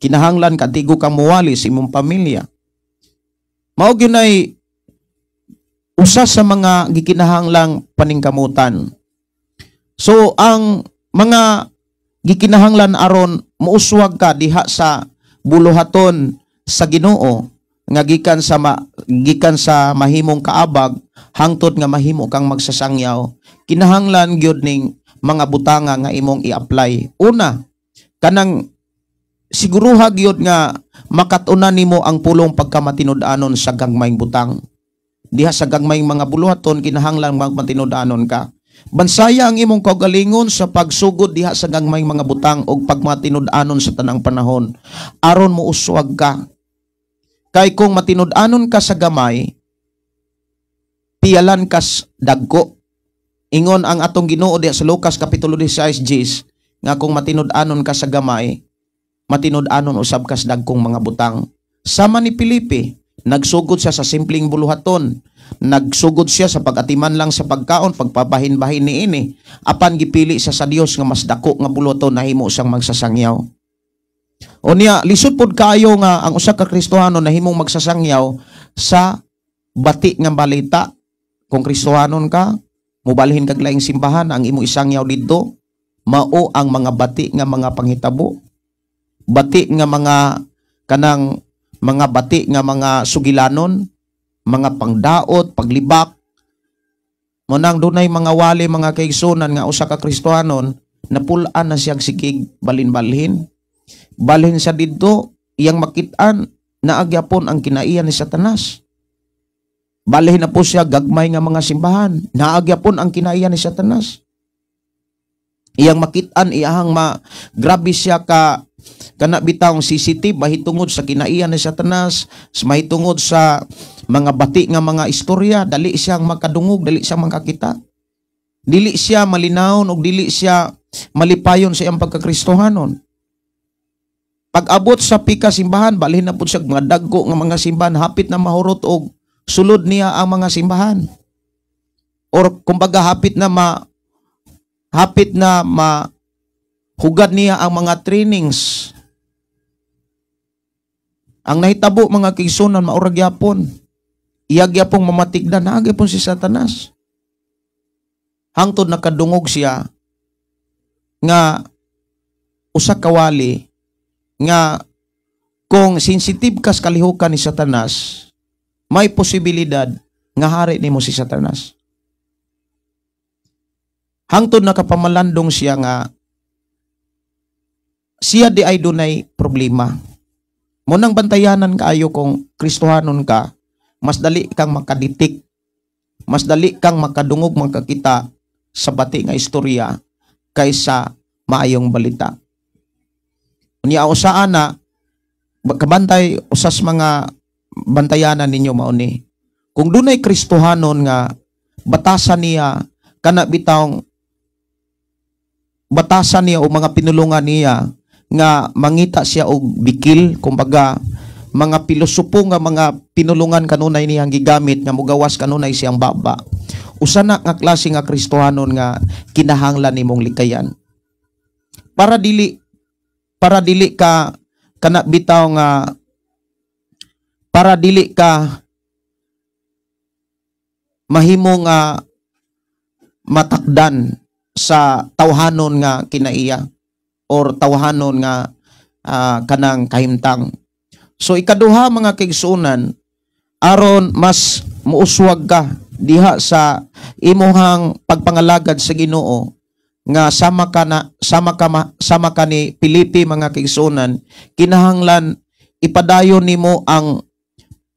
Kinahanglan kantigo kang muwali sa imong pamilya. Mao gyud ay usa sa mga gikinahanglang paningkamutan. So ang mga gikinahanglan aron muuswag ka diha sa buluhaton sa Ginoo nga gikan sa mahimong kaabag hangtod nga mahimo kang magsasangyaw, kinahanglan gyud ning mga butanga nga imong i-apply. Una, kanang siguruha gyud nga makat-unan nimo ang pulong pagkamatinud-anon sa gagmayng butang. Diha sa gagmayng mga buluhaton, kinahanglan magmatinud-anon ka. Bansaya ang imong kaugalingon sa pagsugod diha sa gagmayng mga butang og pagmatinud-anon sa tanang panahon aron mouswag ka. Kay kung matinud-anon ka sa gamay, piyalan kas dagko. Ingon ang atong Ginoo diha sa Lucas kapitulo 16 Gs, nga kung matinud-anon ka sa gamay, matinud-anon usab kas dagkong mga butang. Sama ni Felipe, nagsugod siya sa simpleng buluhaton. Nagsugod siya sa pag-atiman lang sa pagkaon, pagpabahin-bahin niini. Apan gipili siya sa Dios nga mas dako nga buluhaton, nahimo siyang magsasangyaw. O niya, lisod pod kaayo nga ang usa ka Kristohano nahimong magsasangyaw sa bati nga balita. Kung Kristohanon ka, mubalhin kag laing simbahan, ang imong isangyaw didto mao ang mga bati nga mga panghitabo, bati nga mga kanang mga bati nga mga sugilanon, mga pangdaot, paglibak. Mo nang dunay mga wali, mga kaigsunan, nga usa ka Kristohanon napul-an na siyang sikig balin-balhin. Balhin sa didto, iyang makit-an naagyapon ang kinaiyan ni Satanas. Balhin na po siya gagmay nga mga simbahan, naagyapon ang kinaiyan ni Satanas. Iyang makit-an, iyahang ma grabe siya ka kana bitawng sensitive mahitungod sa kinaiyan ni Satanas, mahitungod sa mga bati nga mga istorya, dali siyang makadungog, dali siyang makakita. Dili siya malinawon og dili siya malipayon sa iyang pagkakristohanon. Pag-abot sa pika simbahan, balhin na pud siya mga dagko nga mga simbahan, hapit na mahurot og sulod niya ang mga simbahan. Or kumbaga hapit na ma hugad niya ang mga trainings. Ang nahitabo, mga kaigsunan, maurag yapon. Iyag yapong mamatigdan, naagi pon si Satanas. Hangtod nakadungog siya nga usa ka wali nga kung sensitive kas kalihukan ni Satanas, may posibilidad nga hari nimo si Satanas. Hangtod nakapamalandong siya nga siya di ay dunay problema. Mo nang bantayanan kaayo kung Kristohanon ka, mas dali kang makaditik, mas dali kang makadungog, makakita sa bati nga istorya kaysa maayong balita. Unya usaan na kabantay, usas mga bantayanan ninyo mao ni. Kung dunay Kristohanon nga batasan niya kana bitawng batasan niya o mga pinulungan niya nga mangita siya og bikil, kumbaga mga pilosopo nga mga pinulungan kanunay niyang gigamit nga mugawas kanunay siyang baba, usa na nga klase nga Kristohanon nga kinahanglan nimong likayan para dili ka kana bitaw nga para dili ka mahimo nga matakdan sa tawhanon nga kinaiya or tawhanon nga kanang kahimtang. So ikaduha, mga kaigsuonan, aron mas muuswag ka diha sa imuhang pagpangalagad sa Ginoo nga sama ka na sama ka ma, sama ka ni Felipe, mga kaigsuonan, kinahanglan ipadayon nimo ang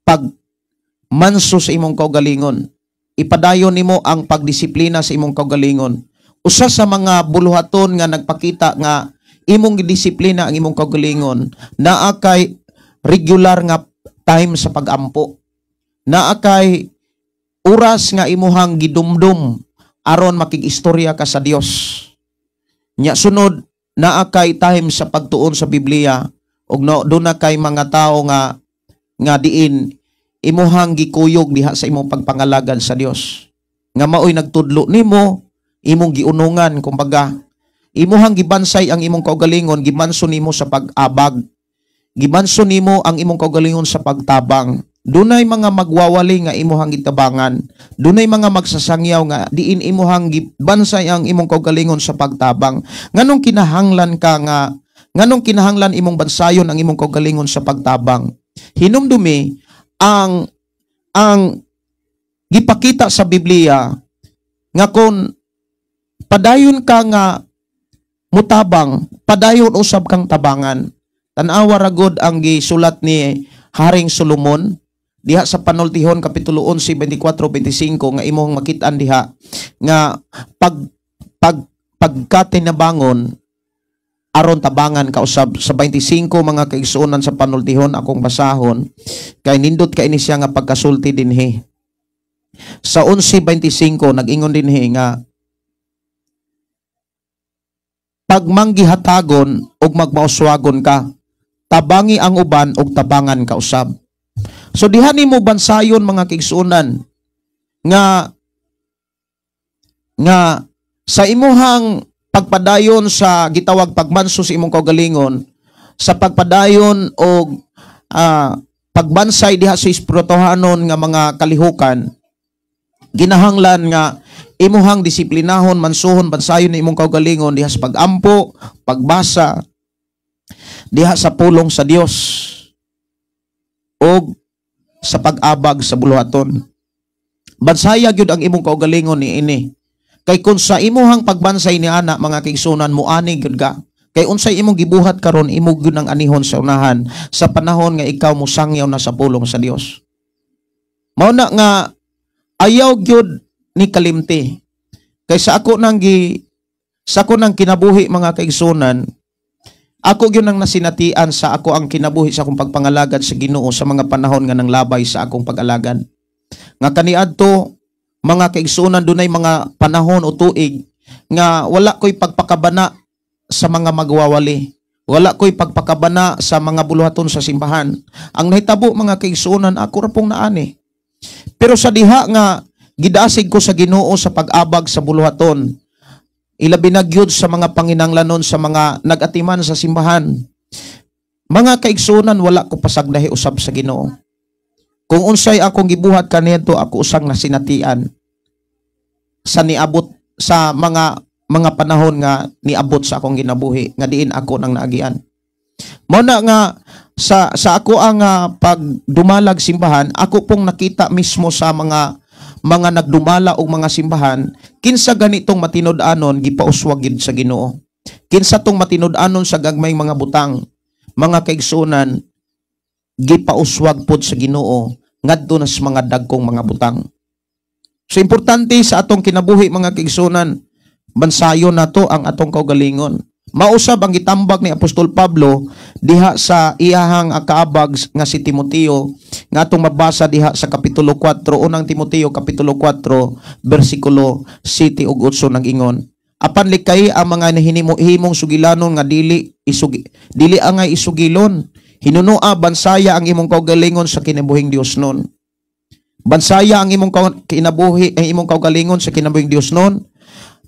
pagmanso sa imong kaugalingon. Ipadayon nimo ang pagdisiplina sa imong kaugalingon. Usa sa mga buluhaton nga nagpakita nga imong gidisiplina ang imong kaugalingon, naa kay regular nga time sa pagampo. Naa kay oras nga imuhang gidumdum aron makig-istorya ka sa Dios. Nya sunod, naa kay time sa pagtuon sa Biblia ug no, duna kay mga tawo nga nga diin imuhang gikuyog diha sa imong pagpangalagad sa Dios. Nga maoy nagtudlo nimo, imong giunungan, kumbaga imuhang gibansay ang imong kaugalingon, gimanso nimo sa pag-abag. Gimanso nimo ang imong kaugalingon sa pagtabang. Dunay mga magwawali nga imuhang gitabangan. Dunay mga magsasangyaw nga diin imuhang gibansay ang imong kaugalingon sa pagtabang. Nganong kinahanglan imong bansayon ang imong kaugalingon sa pagtabang? Hinumdumi ang gipakita sa Biblia nga kung padayon ka nga mutabang, padayon usab kang tabangan. Tan-awa ra gud ang gisulat ni Haring Solomon diha sa Panultihon kapitulo 11 24 25 nga imong makit-an diha nga pag pag pagkatinabangon aron tabangan ka usab. Sa 25, mga kaigsuonan, sa Panultihon, akong basahon. Kay nindot kay ni siya nga pagkasulti dinhi. Sa 11:25 nag-ingon dinhi nga pagmanggihatagon og magmauswagon ka, tabangi ang uban og tabangan ka usab. So diha nimo bansayon, mga kaigsuonan, nga nga sa imuhang pagpadayon sa gitawag pagmanso sa imong kaugalingon, sa pagpadayon og pagbansay diha sa espirituhanon nga mga kalihukan, ginahanglan nga imuhang disiplinahon, mansuhon, bansayon ni imong kaugalingon diha sa pagampo, pagbasa diha sa pulong sa Dios og sa pag-abag sa buluhaton. Bansaya gyud ang imong kaugalingon ni ini. Kay kung sa imuhang pagbansay ni ana, mga kaigsuonan, muani gyud ka. Kay unsay imong gibuhat karon, imo gyud ang anihon sa unahan sa panahon nga ikaw mosangyaw na sa pulong sa Dios. Mao na nga ayaw gyud ni kalimti. Kay sa ako nang kinabuhi, mga kaigsuonan, ako gyud ang nasinatian sa ako ang kinabuhi sa akong pagpangalagad sa Ginoo sa mga panahon nga nanglabay sa akong pag-alagad. Nga kaniadto, mga kaigsuonan, dunay mga panahon o tuig nga wala ko'y pagpakabana sa mga magwawali. Wala ko'y pagpakabana sa mga buluhaton sa simbahan. Ang nahitabo, mga kaigsuonan, ako ra pong naani. Pero sa diha nga gidasig ko sa Ginoo sa pag-abag sa buluhaton, ilabi na gyud sa mga panginanglanon sa mga nag-atiman sa simbahan, mga kaigsuonan, wala ko pasagdahi usab sa Ginoo. Kung unsay akong gibuhat kaniadto, ako usang nasinatian sa niabot sa mga panahon nga niabot sa akong ginabuhi nga diin ako nang naagian. Mao na nga sa ako ang pagdumalag simbahan, ako pong nakita mismo sa mga nagdumala og mga simbahan, kinsa ganitong matinud-anon gipauswag gid sa Ginoo. Kinsa tong matinud-anon sa gagmay mga butang, mga kaigsuonan, gipauswag pod sa Ginoo ngadto na sa mga dagkong mga butang. So importante sa atong kinabuhi, mga kaigsuonan, bansayon nato ang atong kaugalingon. Mausab ang gitambag ni Apostol Pablo diha sa iyahang kaabag nga si Timoteo nga atong mabasa diha sa kapitulo 4, Unang Timoteo kapitulo 4 bersikulo 7 ug 8, nag-ingon: "Apan likay ang mga himong sugilanon nga dili isugi, dili angay isugilon. Hinunoa bansaya ang imong kaugalingon sa kinabuhing Diosnon. Bansaya ang imong kinabuhi, ang imong kaugalingon sa kinabuhing Diosnon.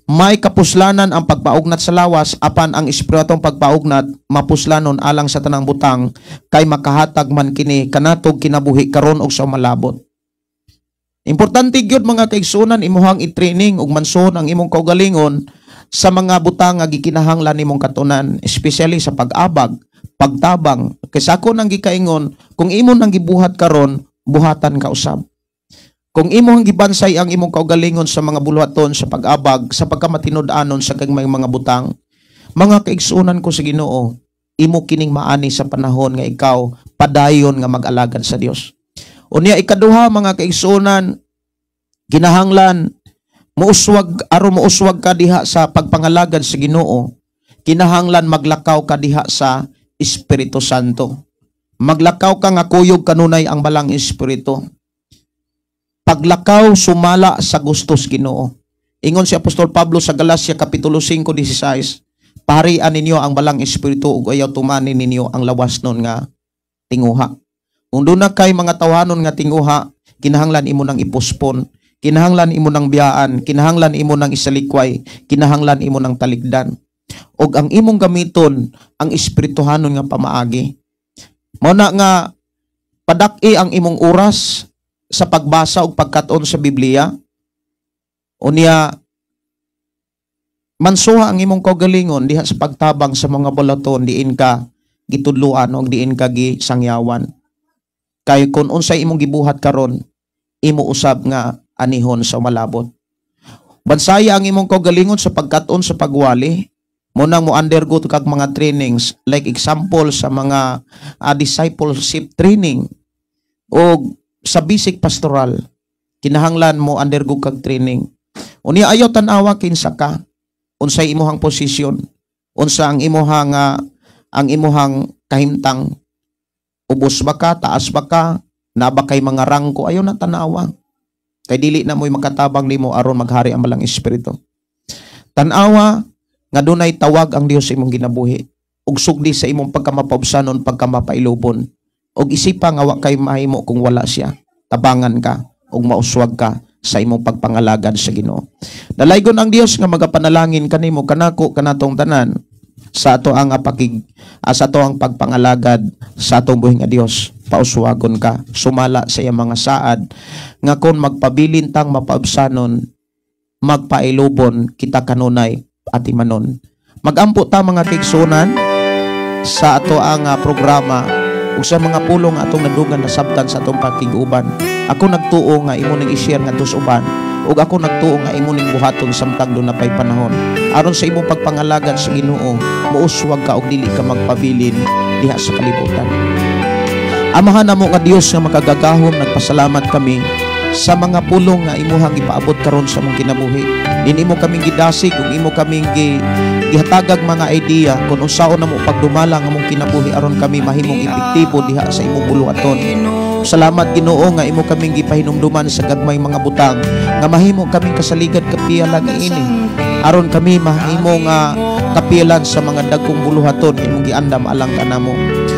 May kapuslanan ang pagpaugnat sa lawas, apan ang espiritong pagpaugnat mapuslanon alang sa tanang butang, kay makahatag man kini kanatog kinabuhi karon og sa malabot." Importante gyud, mga kaigsuonan, imuhang i-training ug mansuhon ang imong kaugalingon sa mga butang nga gikinahanglan nimong katunan, especially sa pag-abag, pagtabang. Kay sa ako nang gikaingon, kung imo nang gibuhat karon, buhatan ka usab. Kung imo ang gibansay ang imong kaugalingon sa mga buluhaton, sa pag-abag, sa pagkamatinud-anon sa gagmay mga butang, mga kaigsuonan ko sa Ginoo, imo kining maani sa panahon nga ikaw padayon nga mag-alagad sa Dios. Unya ikaduha, mga kaigsuonan, kinahanglan muuswag, aron muuswag ka diha sa pagpangalagad sa Ginoo, kinahanglan maglakaw ka diha sa Espiritu Santo. Maglakaw ka nga kuyog kanunay ang Balang Espiritu. Paglakaw sumala sa gustos Ginoo. Ingon si Apostol Pablo sa Galacia kapitulo 5:16, "Paharian ninyo ang Balang Espiritu ug ayaw tumanin ninyo ang lawas nun nga tinguha." Kung doon na kay mga tawanon nga tinguha, kinahanglan imo nang ipuspon, kinahanglan imo nang biyaan, kinahanglan imo nang isalikway, kinahanglan imo nang taligdan. Og ang imong gamiton ang espirituhanon nga pamaagi. Mao na nga padak-i ang imong oras sa pagbasa ug pagkat-on sa Biblia. Unya mansuha ang imong kaugalingon diha sa pagtabang sa mga buluhaton diin ka gitudloan og diin ka gisangyawan. Kay kung unsay imong gibuhat karon, imo usab nga anihon sa malabot. Bansaya ang imong kaugalingon sa pagkat-on sa pagwali. Mo nang mo undergo kag mga trainings, like example sa mga discipleship training o sa basic pastoral, kinahanglan mo undergo kag training. Unya ayaw tan-awa kinsa ka, unsay imuhang posisyon, unsa ang imuhang kahimtang, ubos ba ka, taas ba ka, Naba kay mga rangko, ayaw na tanawa. Kay dili na mo'y makatabang nimo aron maghari ang malang espiritu. Tanawa nga dunay tawag ang Dios sa imong ginabuhi ug sugdi sa imong pagkamapaubsanon, pagkamapailubon. Ug isipa nga wa kay mahimo kung wala siya. Tabangan ka ug mauswag ka sa imong pagpangalagad sa Ginoo. Dalaygon ang Dios nga magapanalangin kanimo, kanako, kanatong tanan sa ato ang sa ato ang pagpangalagad sa atong buhi nga Dios. Pauswagon ka sumala sa iyang mga saad nga kon magpabilin tang mapaubsanon, magpailubon kita kanunay atimanon. Magampo ta mga kaigsunan sa ato ang programa ug sa mga pulong atong nadugan nasabtan sa atong pakig-uban. Ako nagtuo nga imo ning i-share ngadto sa uban ug ako nagtuo nga imo ning buhaton samtang doon na pay panahon. Aron sa imong pagpangalagad sa Ginoo, muuswag ka og dili ka magpabilin diha sa kalibutan. Amahan namo nga Dios nga makagagahom, nagpasalamat kami sa mga pulong nga imuhang ipaabot karon sa among kinabuhi. Dinhi imo kaming gidasig ug imo kaming gihatagag mga idea kung unsaon namo pagdumala ang among kinabuhi aron kami mahimong epektibo diha sa imong buluhaton. Salamat Ginoo nga imo kaming gipahinumduman sa gagmay mga butang nga mahimo kaming kasaligad kapia lang ini aron kami mahimo nga kapilan sa mga dagkong buluhaton imong giandam alang kanamo.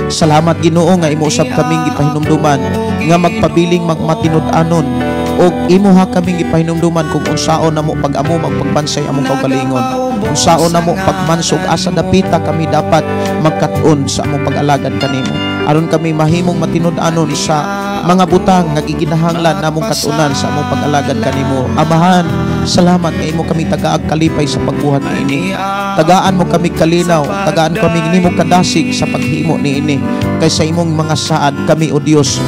Salamat Ginoo nga imo usab kaming gipahinumduman nga magpabiling magmatinud-anon og imuha kaming gipahinumduman kung unsaon namo pag-amo magpagbansay among kaugalingon, unsaon namo pagmansog asa dapita kami dapat magkat-on sa among pag-alagad kanimo aron kami mahimong matinud-anon sa mga butang nga giginahanglan namong kat-unan sa among pag-alagad kanimo. Amahan, salamat nga imo kami tagaag kalipay sa pagbuhat niini. Tagaan mo kami kalinaw, tagaan kami nimo kadasig sa paghimo niini. Kay sa imong mga saad kami o Dios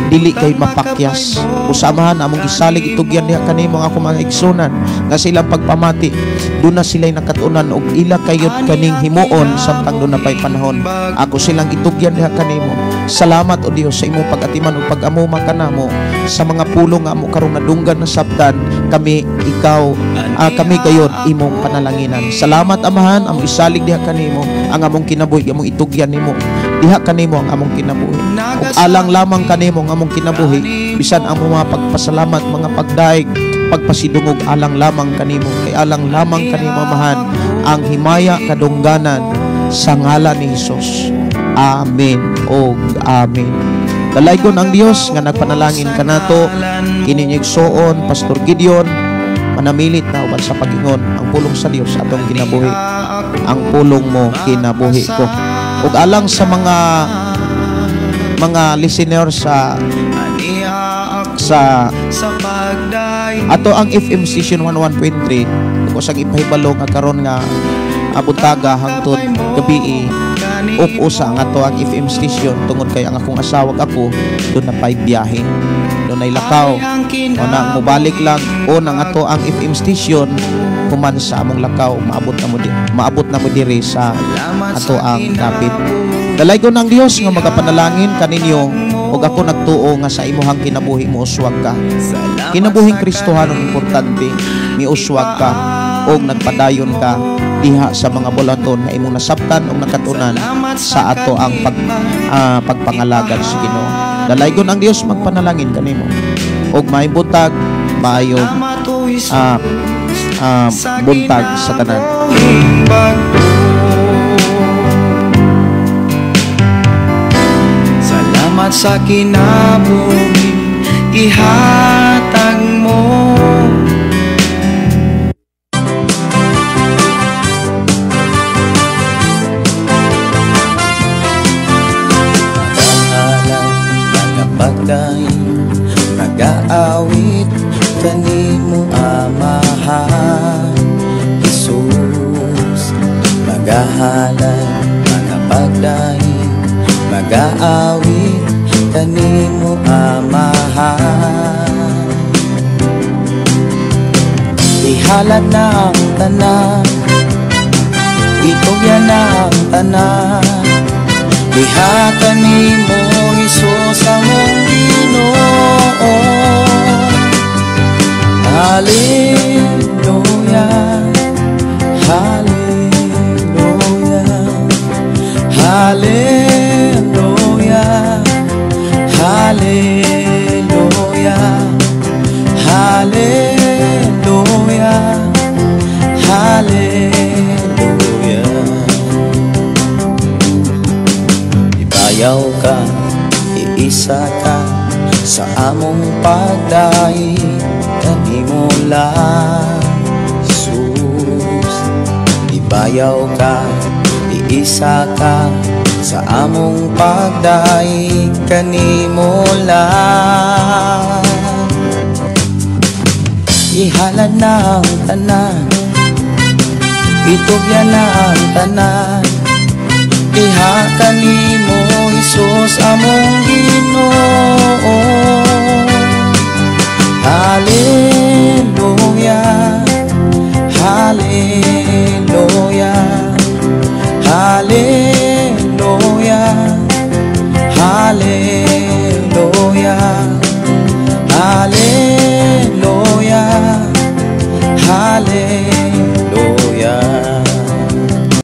dili kay mapakyas. Usamahan among gisalig itugyan diha kanimo ang akong mga igsunan nga sa ilang pagpamati doon na sila'y nakatunan og ila kayod kaning himuon samtang doon na pa'y panahon. Ako silang itugyan diha kanimo. Salamat o Dios sa imong pag-atiman ug pag-amuma kanamo sa mga pulong nga amo karong nadunggan na sabtan kami ikaw kami gayod imong panalanginan. Salamat Amahan, among isalig diha kanimo ang among kinabuhi, among itugyan nimo diha kanimo ang among kinabuhi. Ug alang lamang kanimo ang among kinabuhi, bisan ang mga pagpasalamat, mga pagdaig, pagpasidungog alang lamang kanimo, kay alang lamang kanimo Amahan ang himaya kadungganan sa ngalan ni Hesus. Amen og amen. Dalaygon ang Dios nga nagpanalangin kanato, kini igsoon Pastor Gideon, manamilit na uban sa pag-ingon ang pulong sa Dios atong kinabuhi. Ang pulong mo kinabuhi ko. Ug alang sa mga listener sa ato ang FM station 11.3, ako sang ipahibalo nga karon nga abutaga hangtod gabii up-usa ang ato ang FM station tungod kay ang akong asawa ako doon na pa'y biyahe, doon ay lakaw o na mobalik lang o nang ato ang FM station human sa among lakaw maabot na mo diri sa ato ang dapit. Dalaygon ang Dios nga magapanalangin kaninyo ug ako nagtuo nga sa imuhang kinabuhi mo uswag ka. Kinabuhing Kristohanon importante, miuswag ka og nagpadayon ka diha sa mga bulaton nga imong nasabtan og nakatunan sa ato ang pagpangalagad sa Ginoo. Dalaygon ang Dios magpanalangin kanimo og maayong buntag, maayong buntag sa tanan. Salamat sa kinabuhi ihatag mo. Nagaawit kanimo Amahan Jesus, magahalay, magapagdaig, magaawit kanimo Amahan. Ihalad na ang tanan, itugyan na ang tanan, diha kanimo Hesus among Ginoo. Hallelujah, hallelujah, hallelujah, hallelujah. Iisa ka sa among pagdaig kanimo lang, Jesus. Ibayaw ka, iisa ka sa among pagdaig kanimo lang. Ihalad na ang tanan, itugyan na ang tanan, diha kanimo, Hesus among Ginoo.